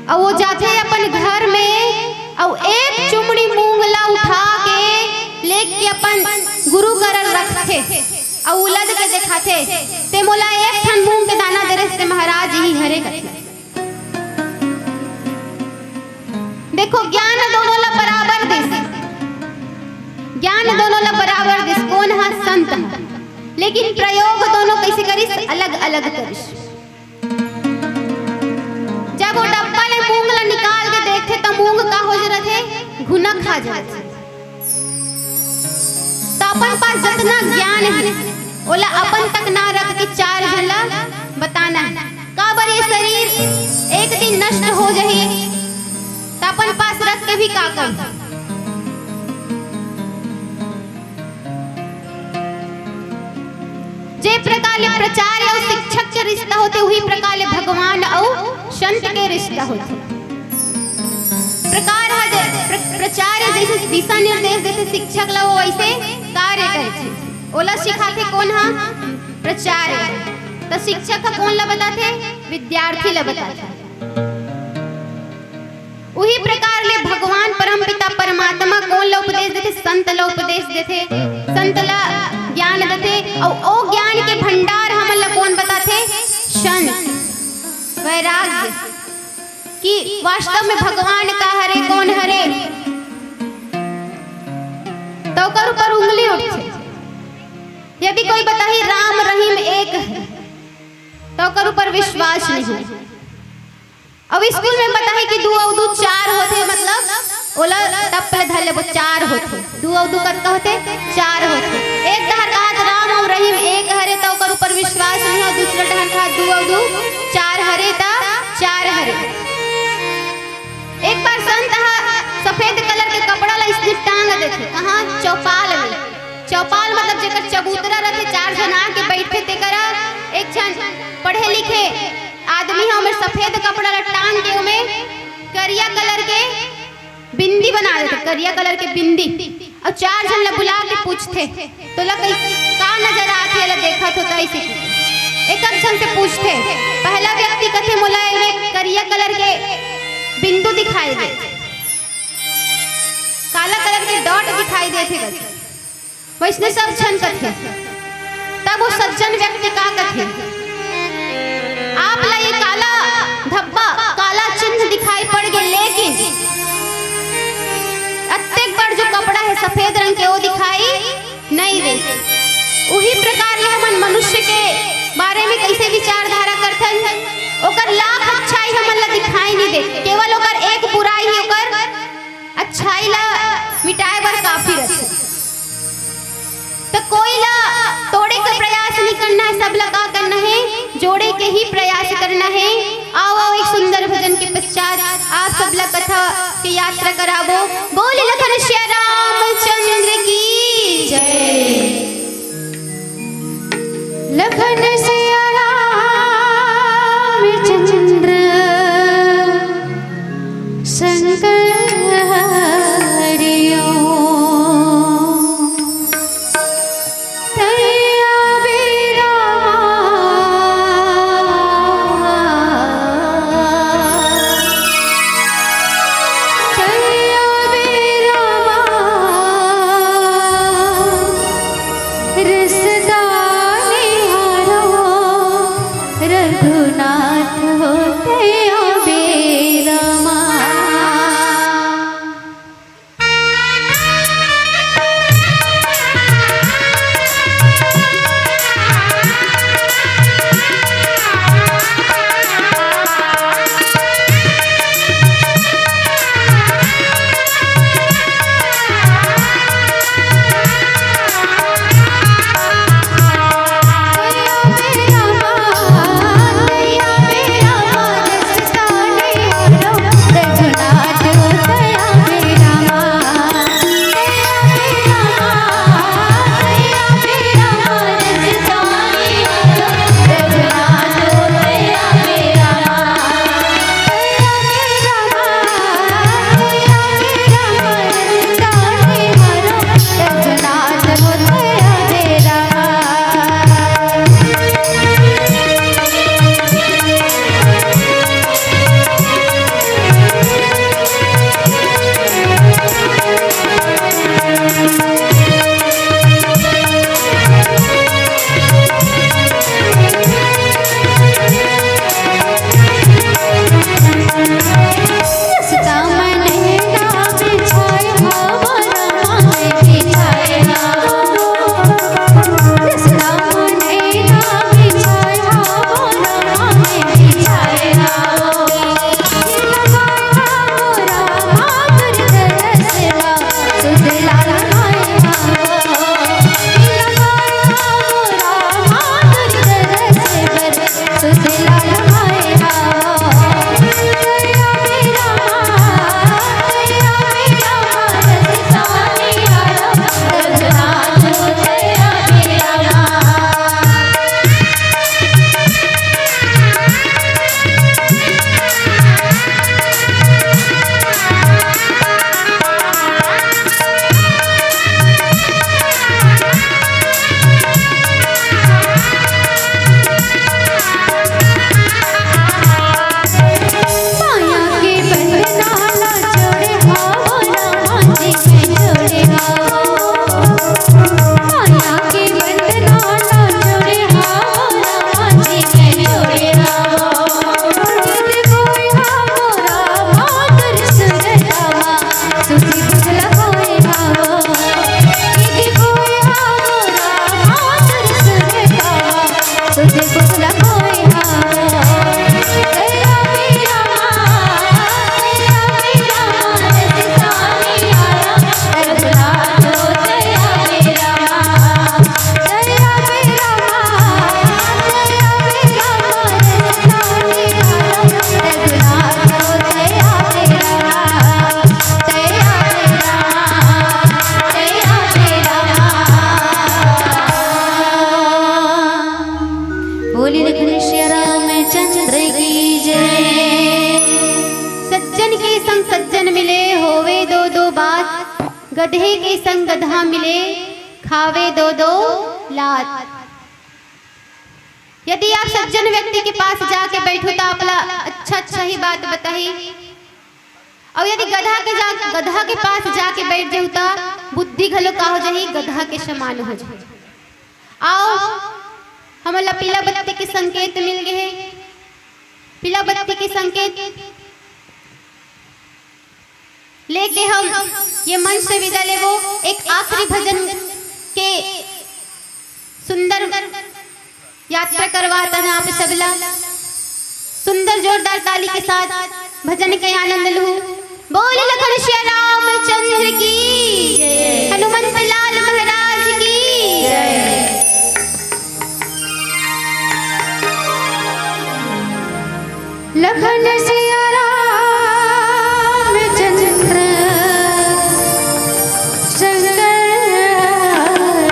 अउ वो जाथे अपन घर में, अउ एक चुमड़ी मूंग ला उठा के लेके अपन गुरु करा रखथे, अउ उलद के देखाथे, "ते मोला एक ठन मूंग के दाना दे रहे हस ते महाराज, इही हरे," कथे। देखो, ज्ञान दोनों ला बराबर दिस, ज्ञान दोनों ला बराबर दिस, कोन ह संत ह, लेकिन प्रयोग दोनों कैसे करिस, अलग-अलग करिस। जब वो डब्बा ले मूंग ला निकाल के देखथे, त मूंग का हो जरथे, घुना खा जरथे। त अपन पास जतना ज्ञान हे, ओला अपन तक ना रख के चार झन ला बताना हे। काबर ये शरीर एक दिन नष्ट हो जाही, त अपन पास रख के भी का करही? ले प्राचार्य अउ शिक्षक के रिश्ता होथे, उही प्रकार ले भगवान अउ संत के रिश्ता होथे। प्रकार ह जे-, प्र-, प्राचार्य जइसे दिशा निर्देश देथे शिक्षक ला, वो वइसे कार्य करथे। ओला सिखाथे कोन ह? प्राचार्य। त शिक्षक ह कोन ला बताथे? विद्यार्थी ला बताथे। उही प्रकार ले भगवान परमपिता परमात्मा कोन ला उपदेश देथे? संत ला उपदेश देथे, संत ला ज्ञान देथे, अउ ओ ज्ञान के भंडार हमन ला कोन बताथे? संत। वैराग्य, कि वास्तव में भगवान का हरे, कोन हरे। त ओकर ऊपर उंगली उठथे। यदि कोई बताही राम रहीम एक हरे, त ओकर ऊपर विश्वास नहीं। अब स्कूल में बताही कि दू अउ दू चार होथे, मतलब ओला टप ले धर लेबो, चार होथे। दू अउ दू कतका होथे? चार होथे। एक डहर कहत राम अउ रहीम एक हरे, त ओकर ऊपर विश्वास नहीं हे। दूसरा डहर कहत दू अउ दू चार हरे, त चार हरे। एक बार संत ह सफेद कलर के कपड़ा ला इसने टांग देथे। कहाँ? चौपाल में। चौपाल मतलब जेकर चबूतरा रथे, चार झन आके बइठथे, तेकर एक झन पढ़े लिखे आदमी ह, ओमे सफेद कपड़ा ला टांग के ओमे करिया कलर के बिंदी बना देथे, करिया कलर के बिंदी, अउ चार झन ला बुला के पूछथे, "तोला कई का नजर आथे, एला देखत हो त?" अइसे एक एक झन से पूछथे। पहला व्यक्ति कथे, "मोला एमे करिया कलर के बिंदु दिखाई दे, काला कलर के डॉट दिखाई देथे," कथे। वइसने सब झन कथे। तब वो सज्जन व्यक्ति का कथे, "आप ला ये काला धब्बा, काला चिन्ह दिखाई पड़ गे, लेकिन अतेक बड़ जो कपड़ा हे सफेद रंग के, वो दिखाई नहीं दे।" उही प्रकार ले हमन मनुष्य के बारे में कइसे विचारधारा करथन, ओकर लाख अच्छाई हमन ला दिखाई नहीं दे, केवल ओकर एक बुराई ही ओकर अच्छाई ला मिटाए बर काफी रथे। त कोई ला तोड़े के प्रयास नहीं करना हे, सब ला का करना हे, जोड़े के ही प्रयास करना हे। आओ, आओ, एक सुंदर भजन के पश्चात आप सब ला कथा के यात्रा कराबो। बोल लखन सिया रामचंद्र की जय। लखन सिया रामचंद्र शंकर हरिओ। तैया बेरा मा, तैया बेरा मा, रसदा निहारो रघुनाथ हो तैया बेरा मा। गधे के संग गधा मिले, खावे दो दो लात। यदि आप सज्जन व्यक्ति के पास जाके बैठो तो आपला अच्छा अच्छा ही बात बताही, और यदि गधा के जा गधा के पास जाके बैठ जाहू तो बुद्धि घलो का हो जाही, गधा के समान हो जाही। आओ, हमला पीला बत्ती के संकेत मिल गए हे। पीला बत्ती के संकेत लेके हम ये मंच से विदा लेबो। एक आखिरी भजन के सुंदर यात्रा करवात हन आप सबला। सुंदर जोरदार ताली के साथ भजन के आनंद लूं। बोल लखन सिया रामचंद्र की, हनुमंत लाल महाराज की। लखन सिया रामचंद्र शंकर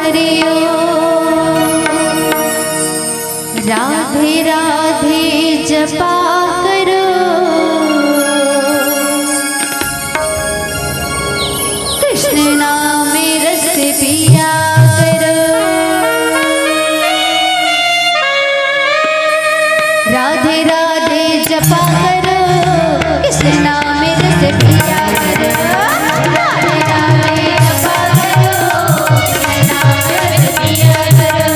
हरिओ। राधे राधे जपा करो, कृष्ण नाम रस पिया करो। राधे राधे जपा करो, कृष्ण नाम रस पिया करो। राधे राधे जपा करो, कृष्ण नाम रस पिया करो।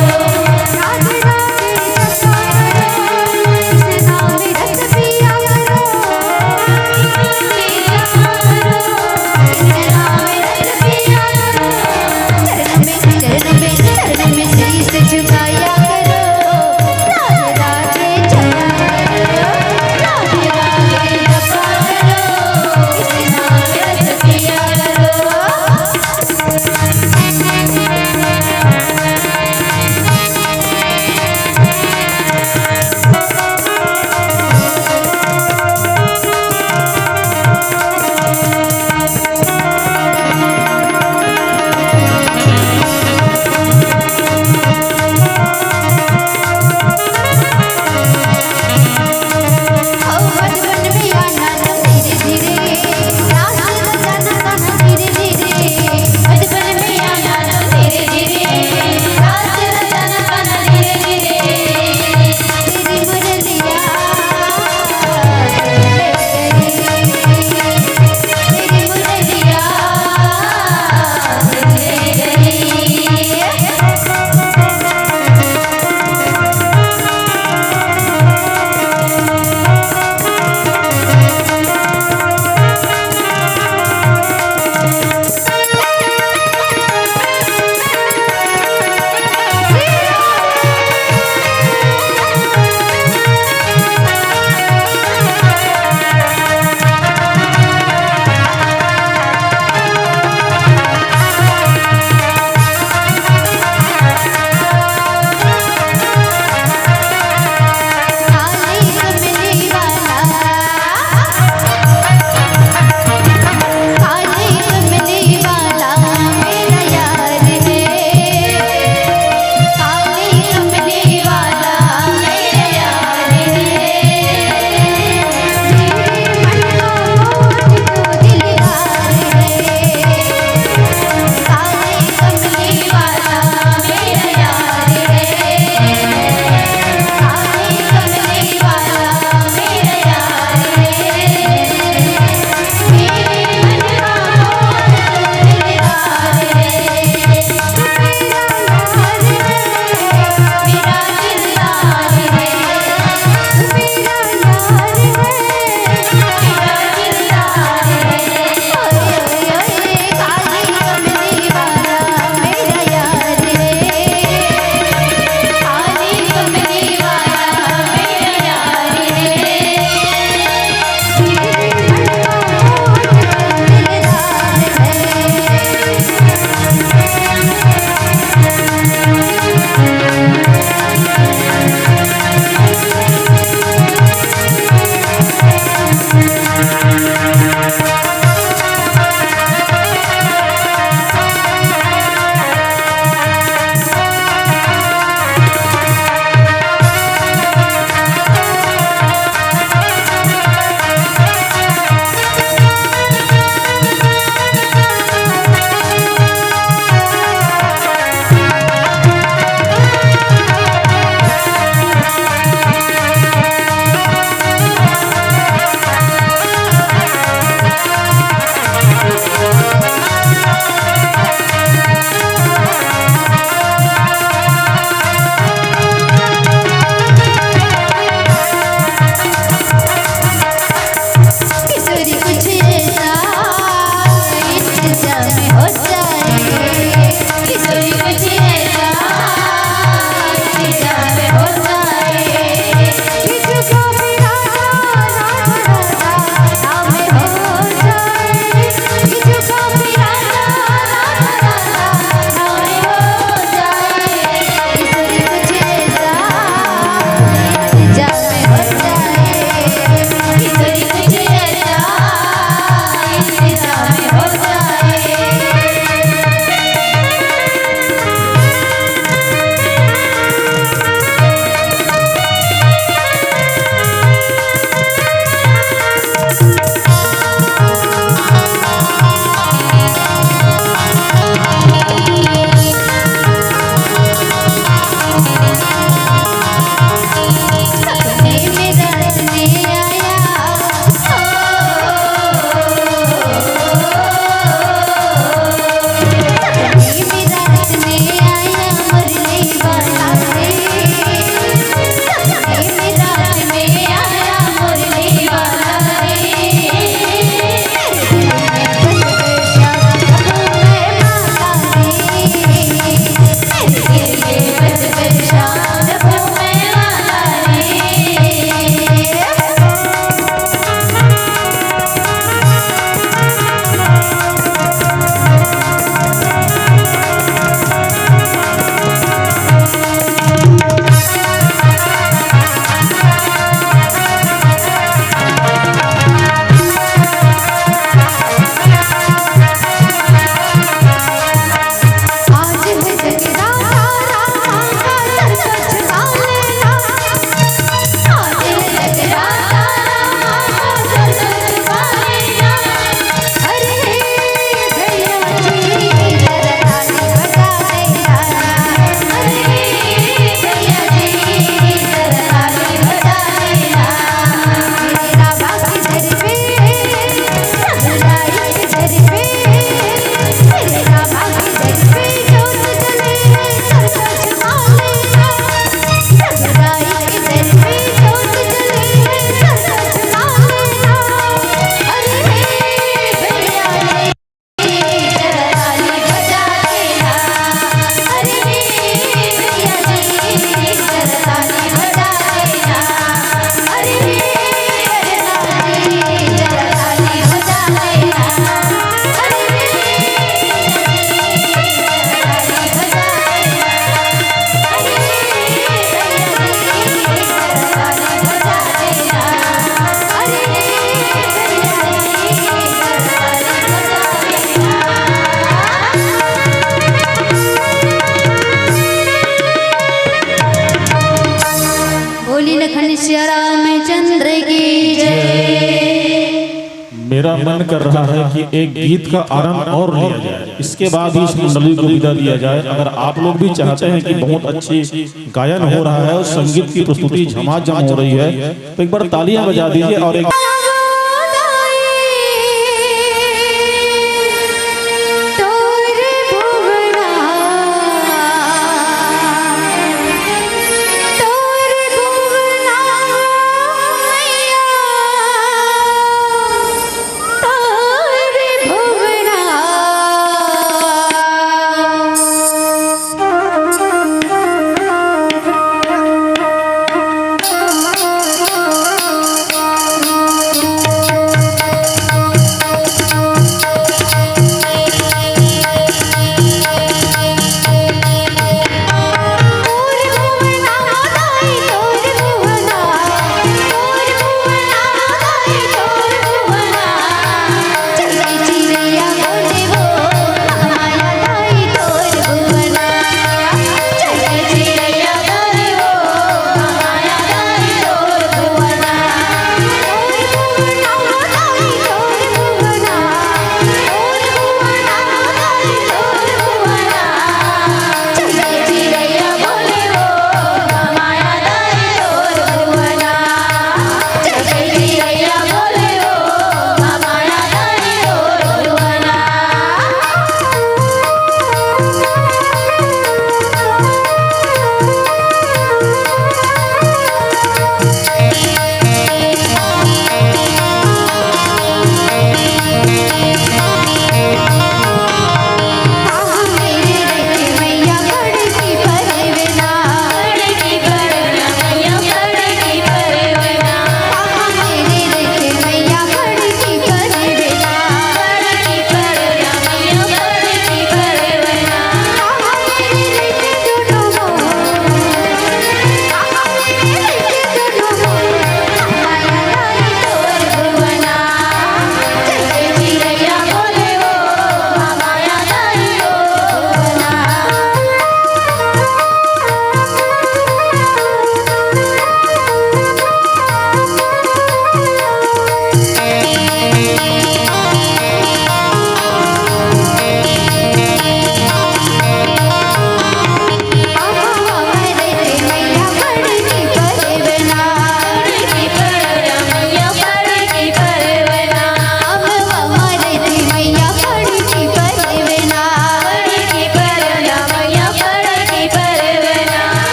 राधे राधे जपा करो, कृष्ण नाम रामचंद्र की जय। मेरा मन कर रहा है कि एक गीत का आनंद और लिया जाए, इसके बाद ही इस मंडली को विदा दिया जाए। अगर आप लोग भी चाहते हैं कि बहुत अच्छी गायन हो रहा है और संगीत की प्रस्तुति झमाझम हो रही है, तो एक बार तालियां बजा दीजिए और एक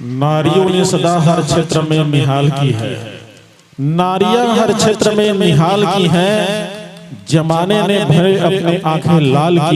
नारियों ने सदा हर क्षेत्र में निहाल की है। नारियां हर क्षेत्र में निहाल की हैं। जमाने ने भले अपनी आंखें लाल